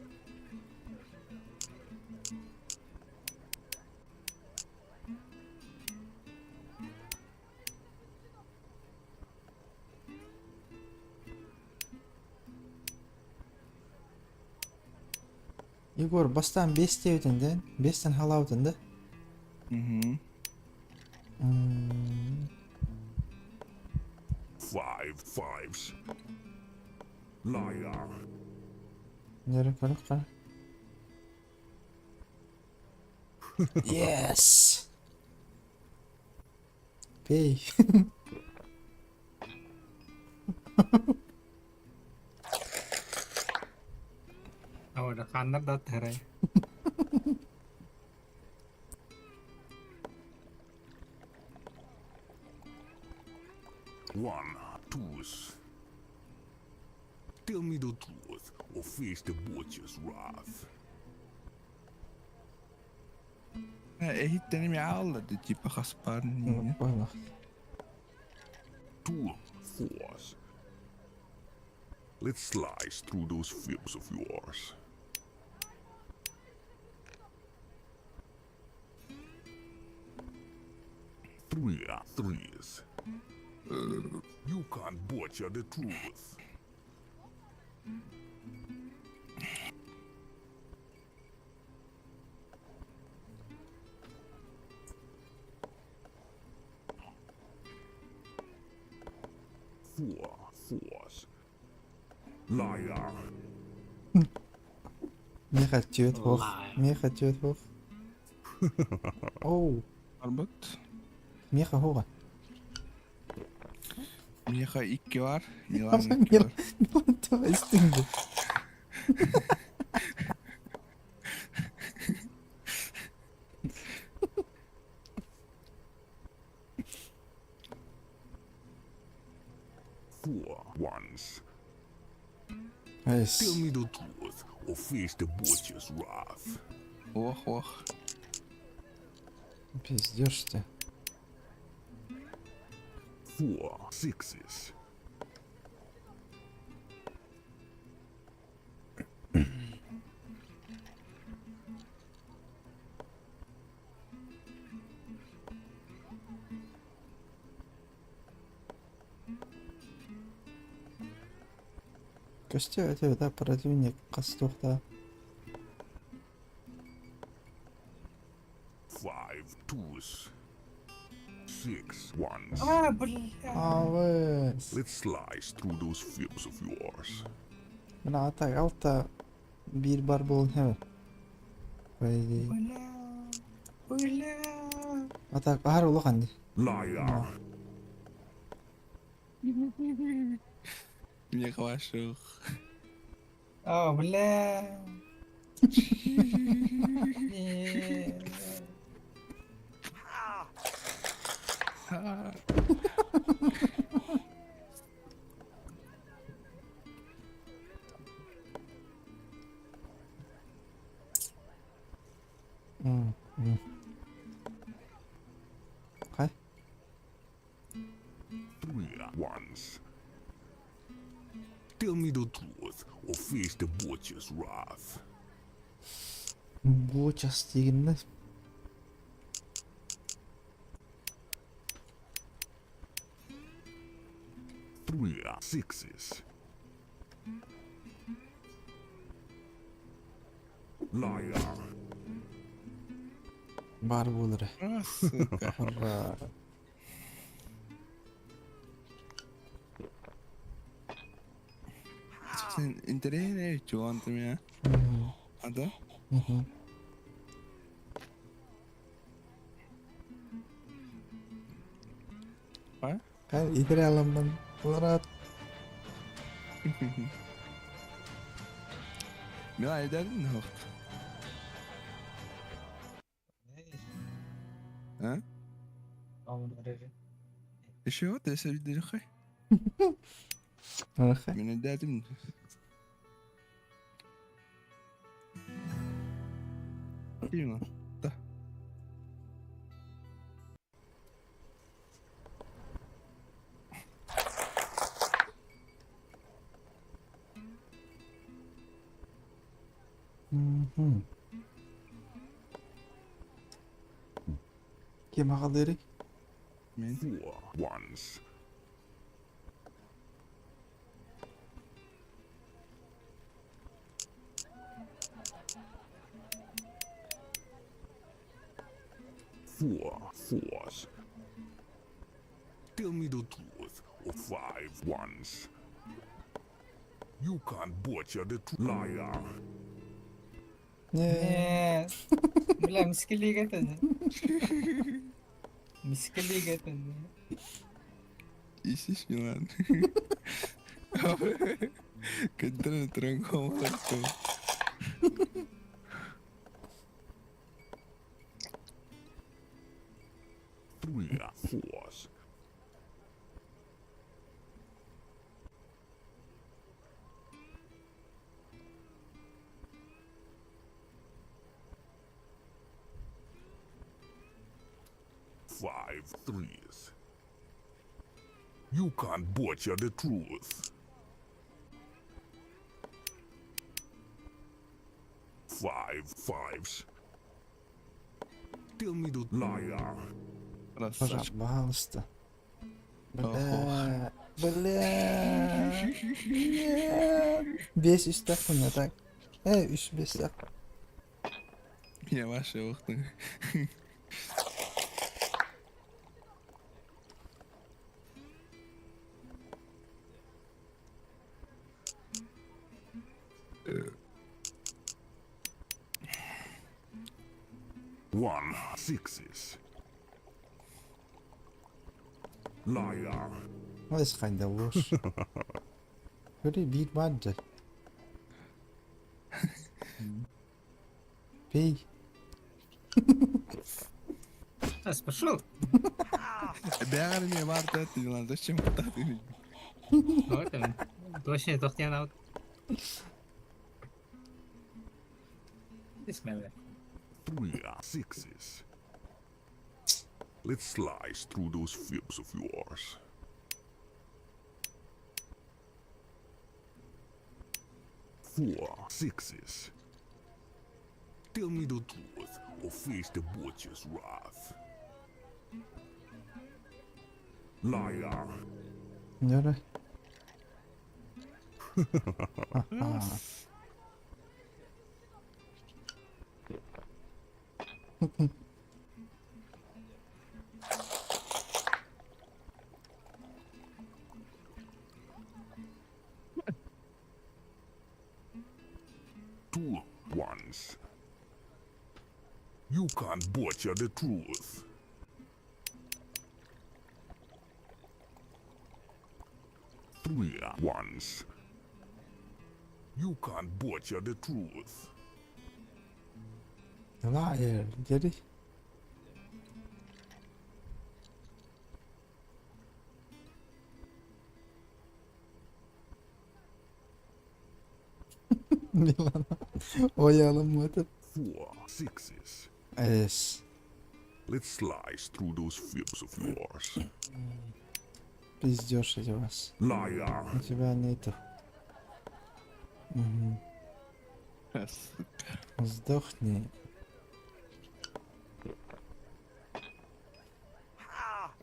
Егор, бастан 5 дейтін да? 5-тен халаутын да? Угу. М, Five fives. Liar. Нері көріп қара. Yes! Пей. Ora ханнар да тарай. One twos. Tell me the truth or face the butcher's wrath. Ehitteni aldı типа хаспарни. Понял. Two fours. Let's slice through those fibs of yours. Three threes. You can't butcher the truth. Four fours. Liar. Меха түйет хох. Меха түйет хох. Оу, Арбат. меха хога. Меха икки бар. Милан икки бар. Милан това истинди. Four ones. Tell Айс. me the truth or face the butcher's wrath. Ох, ох. Пиздешь ты. Four sixes. Көстүө этэ да противник хас туохта. Five twos. Six ones. А, бля. Аҕыс. Let's slice through those fibs of yours. Мин аата алта биир бар буолан иһэбин. По идее. Бля. Бля. А так аһар улахан дии. Liar. Мне хорошо. А, бля. Не. М, м. Хай. Three ones. Tell me the truth or face the butcher's wrath. Бучас дегенне. Three sixes. Liar. Баар буолара. А, сука. Ура. Сен интэриэһинэй чуган ты меня. Мгм. А да? Мгм. А? Хай, итире аламмын. Уларат. Мила эдердин хохт. А? Еще вот если видели Арахай. Мен эдердим. Именно. Да. Мгм. Ким аҕалыырый? Мен. Four ones. Four fours. Tell me the truth or five ones. You can't butcher the truth. Liar. Не. Не. Бля, мискилик это. Мискилик это. Исиш Милан. Контроль тронком Three fours. Five threes. You can't butcher the truth. Five fives. Tell me the liar. Красавчик. Пожалуйста. Бля. Бля. Нет. Биэс үстээх так. Э, үс биэстээх. Меня ваши охты. One sixes. Liar. Well, it's kinda ложь. Көрүй биир баар дьэ. Пей. Сейчас, пошел. Бәрі не бар да Милан, зачем ты? Вот он. Точно, тохтян аут. Бисмилля. Three sixes. Let's slice through those fibs of yours. Four sixes. Tell me the truth or face the butcher's wrath. Liar. Нөрө. Ха-ха. Two ones. You can't butcher the truth. Three ones. You can't butcher the truth. Liar, get it? Милана. Ой, этот. Four sixes. Эс. Let's slice through those fibs of yours. Пиздёж эти вас. Liar. У тебя нету. Угу. Сдохни.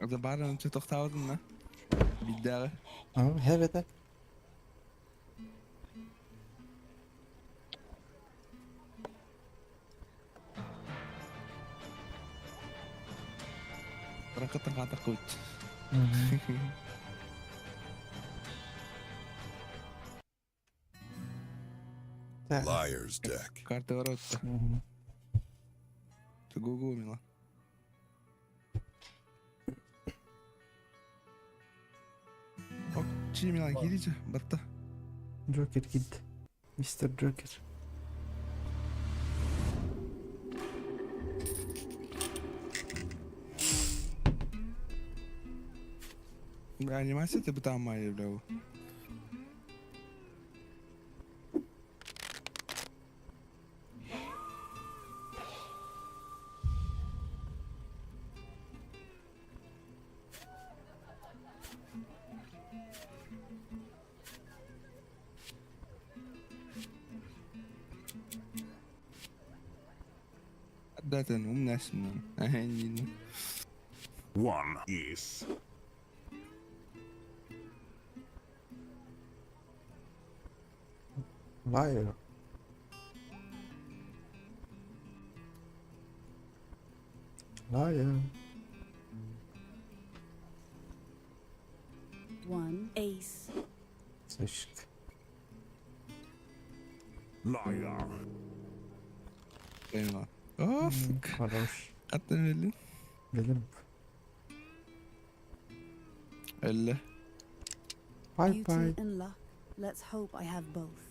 Забаран че тохтаудын на. Биддәгы. А, хевете. Ракытын ката кут. Так. Liar's deck. Карта воротта. Мгм. Гугу мила. Ок, чи Милан кириче, батта. Джокер кид. Мистер Джокер. Анимация ты там май, бля. Датын умнасın. Ахенин. One is. Liar. Liar. One ace. Сучка. Liar. Eyvallah. Of. Хорош. Attın öyle. Bilirim. Öyle. Bye Beauty bye. and luck. Let's hope I have both.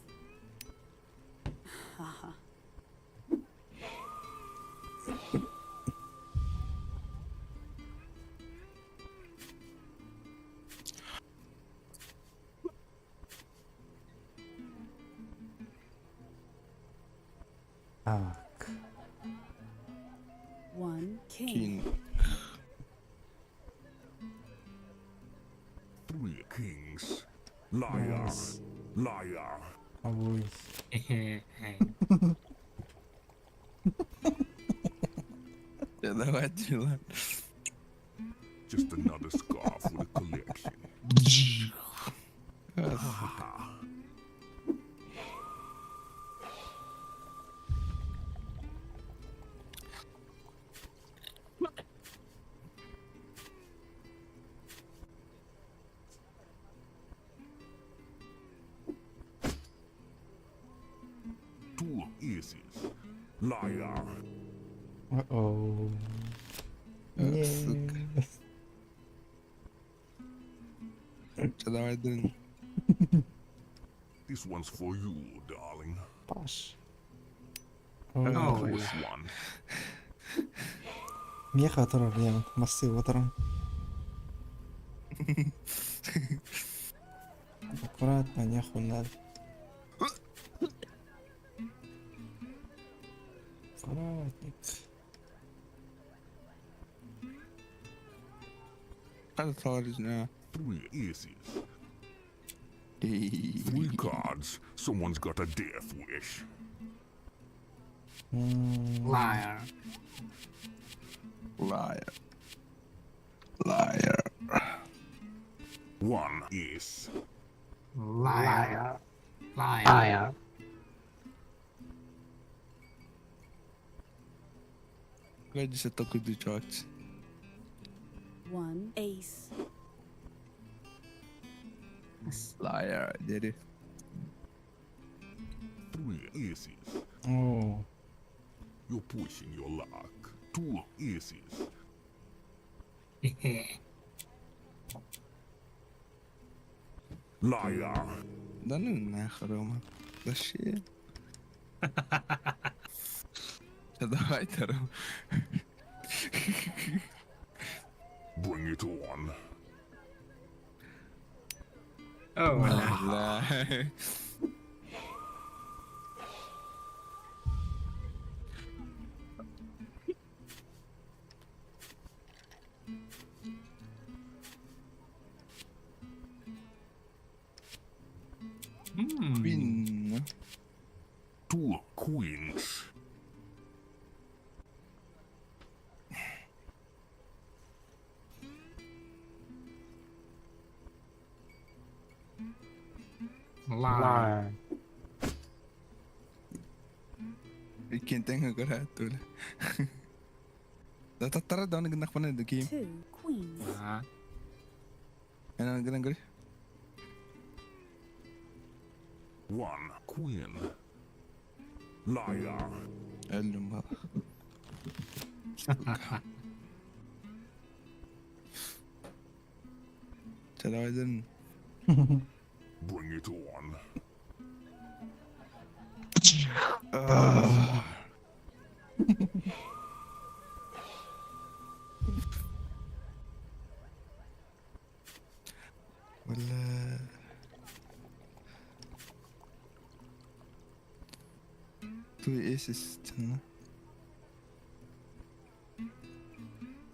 Haha. Так. One king. King. Three kings. Liar. Nice. Liar. Ой. Ya давай Милан. Just another scar for the collection. Two aces. Liar. О-оу. Э, Не. Сука. Че давай дын. This one's for you, darling. Паш. Oh. Ой. This one. Меха оторвал, я мосты оторвал. Аккуратно, нехуй надо. Аккуратник. Hadi salar yüzüne ha. Three aces. Three cards. Someone's got a death wish. М, Liar. Liar. Liar. One ace. Liar. Liar. Гаджет такой дичать. One ace. Liar, дери. Three aces. О, You're pushing your luck. Two aces. Liar. Да ну нахуй, Рома. Вообще. Да давай-то, Ром. Bring it on. Oh, бля. Бля. М. Queen. Two queens. Liar. Иккиэн көрөөт түлэ. Да таттара даҕаны гыннахпына да киим. Two queens. А. Эн гынан көрүй. One queen. Liar. Өллүм бала. Сука. Чэ давай дын. Bring it on. Бля. Two aces тянна.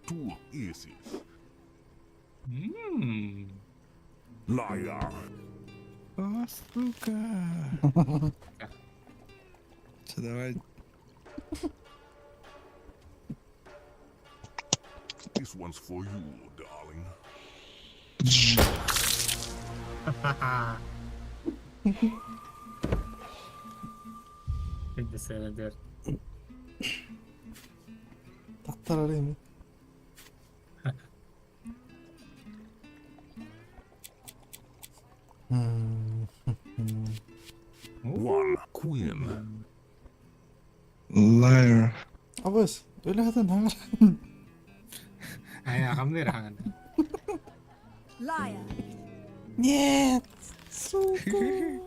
Two aces. М. Liar. О, сука. Чэ давай. This one's for you, darling. Ха-ха. Пятьдесят Таттарар эми. М, One queen. Liar. Абыс, өлі наар. Ай, аҕам хаҥан. Liar. Нет, сука.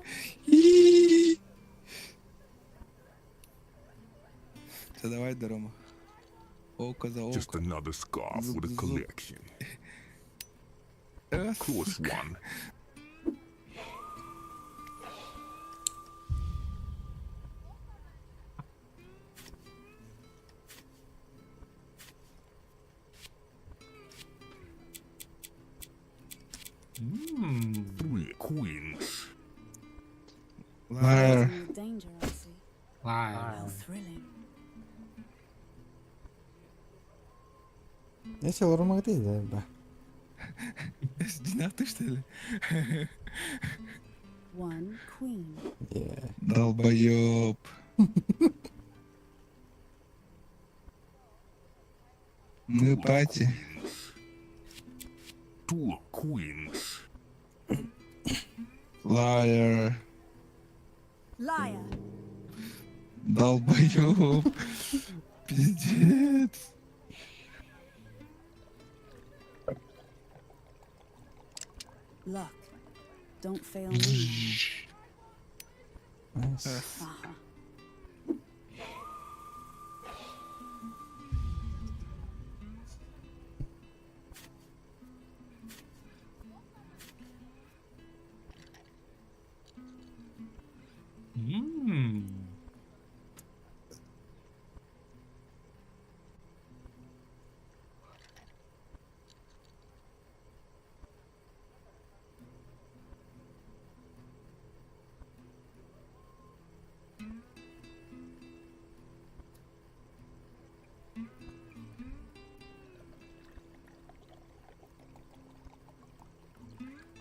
Чэ давай да, Рома. Око за Just око. another scar for the Зуб, зуб. collection. Э, Close сука. one. М. Three queens. Liar. There's more danger, I see. Liar. How thrilling. Я сел Рома где да, Динах ты что ли? One queen. Yeah. Долбоеб. Мы Two пати. queens. Two queens. Liar. Liar. Долбоеб. Пиздец. Luck. Don't fail me. Nice. Aha. М.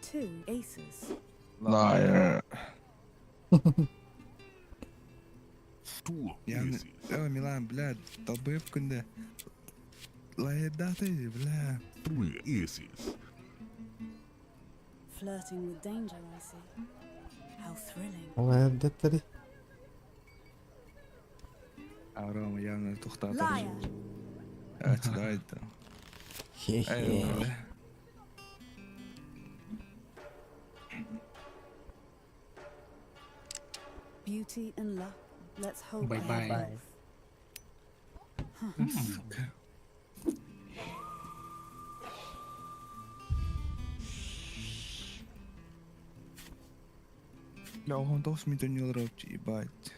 Two aces. Liar. Two Яғни, aces. О, Милан, бля, долбоеб күнде. Лайдаты, бля. Three aces. Flirting with danger, I see. How thrilling. Лаярдаттары. А Рома явно тоқтатыр. Liar. Evet, давай там. Хе-хе. Эй, бля. Beauty and luck. Let's hope I have Bye-bye. both. Сука. Бля, он должен мне ебать.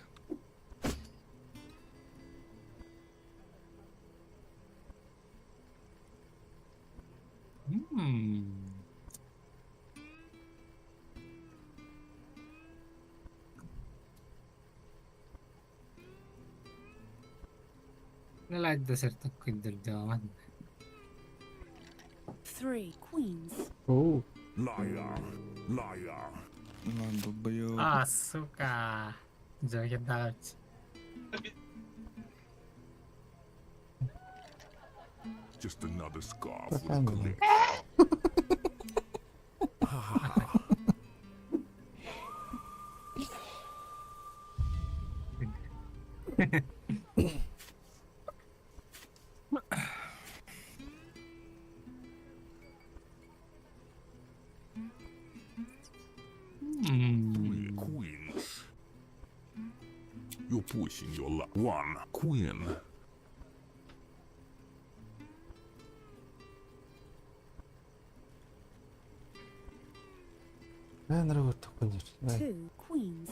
М. Ладно, сертуккуйдурдуоман. Three queens. Оу. Liar. Liar. Милан, долбоёб. А, сука. Заедать. Just another scar for the Пока, Милан. collection. Three queens. You're pushing your luck. One queen. Бля, нравы такой. Two queens.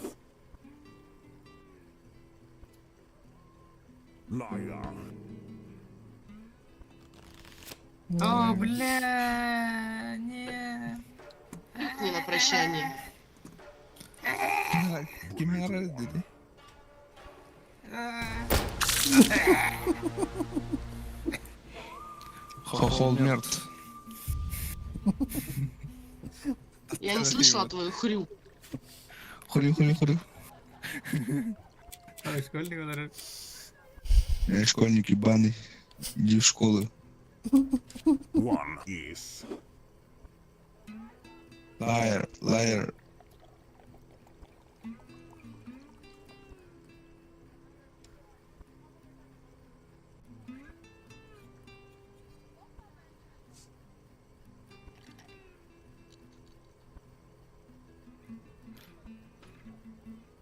Liar. О, бля, не. Не на прощание. Ким арады dedi? Хохол мертв. Я не слышала твою хрю. Хрю, хрю, хрю. Ой, школьник, который... Я школьник ебаный. Иди в школу. One ace. Liar, liar.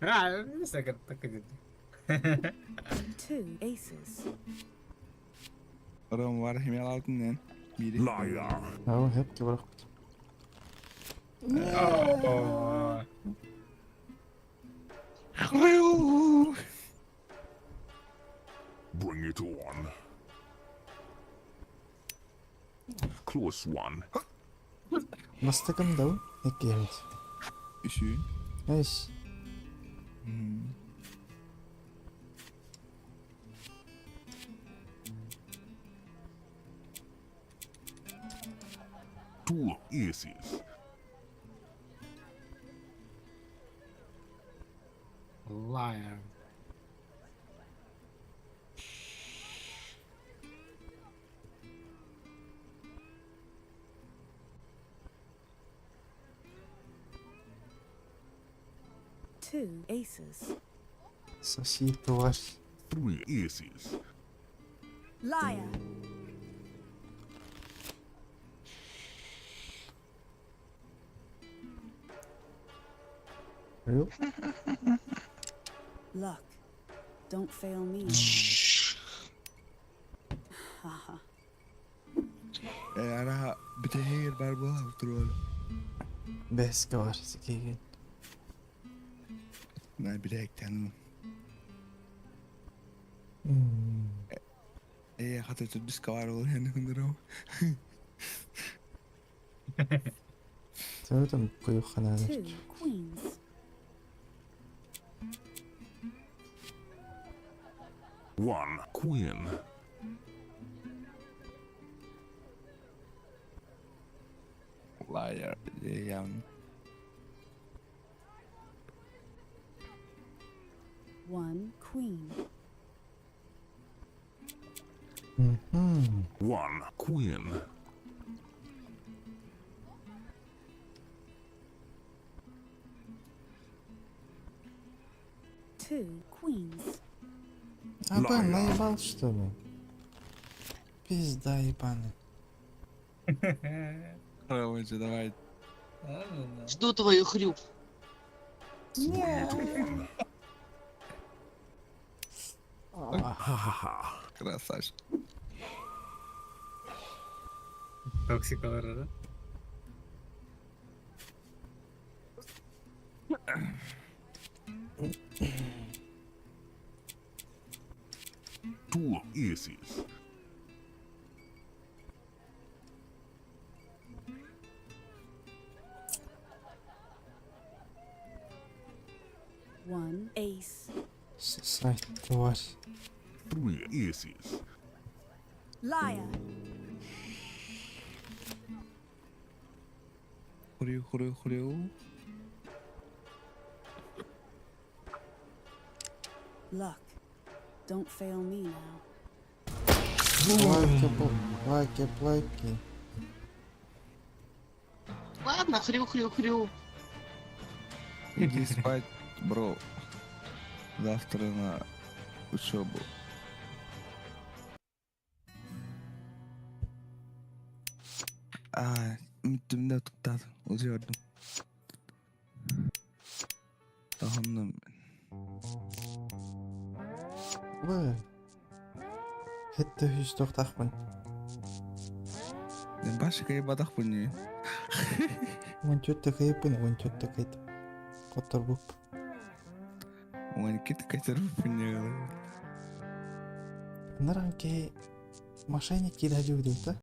А, не знаю, как так идет. Two aces. Рома var химял алтын нен. Biri. Liar. Ау, хеп кебрах. О, Хрю. Bring it on. Close one. Бастакам дау. Эккемит. Үші. Эш. Two aces. Liar. Two aces. Соси тварь. Three aces. Liar. Рю. Luck. Don't fail me. Haha. Ара бітегер бар бола туралы. Бес кавар сикеген. Мен білек танымын. Е, хата түбіс кавар ол енді күндір ау. Там куюхана. Two queens. One queen. Liar. Явно. One queen. Мгм. One queen. Two queens. Аба, Liar. наебал что ли? Пизда ебаный. Короче, давай. Ладно. Жду твою хрю. Bring it on. А, Ha ha ha. Красавчик. Toksik olur Two aces. One ace. Сосать, тварь. Three aces. Liar. Хрю, хрю, хрю. Luck. Don't fail me now. Лайки, лайки, лайки. Ладно, хрю, хрю, хрю. Иди спать, бро. Завтра на учебу. А, мүттүмдө туктады. Узердим. Таханным. Б. Хетте хүс тохтахпын. Мен башка ебадах буни. Вон чөттө кайыппын, вон чөттө кайт. Коттор буп. Он кит катер буни. Наранке мошенник кидажу да?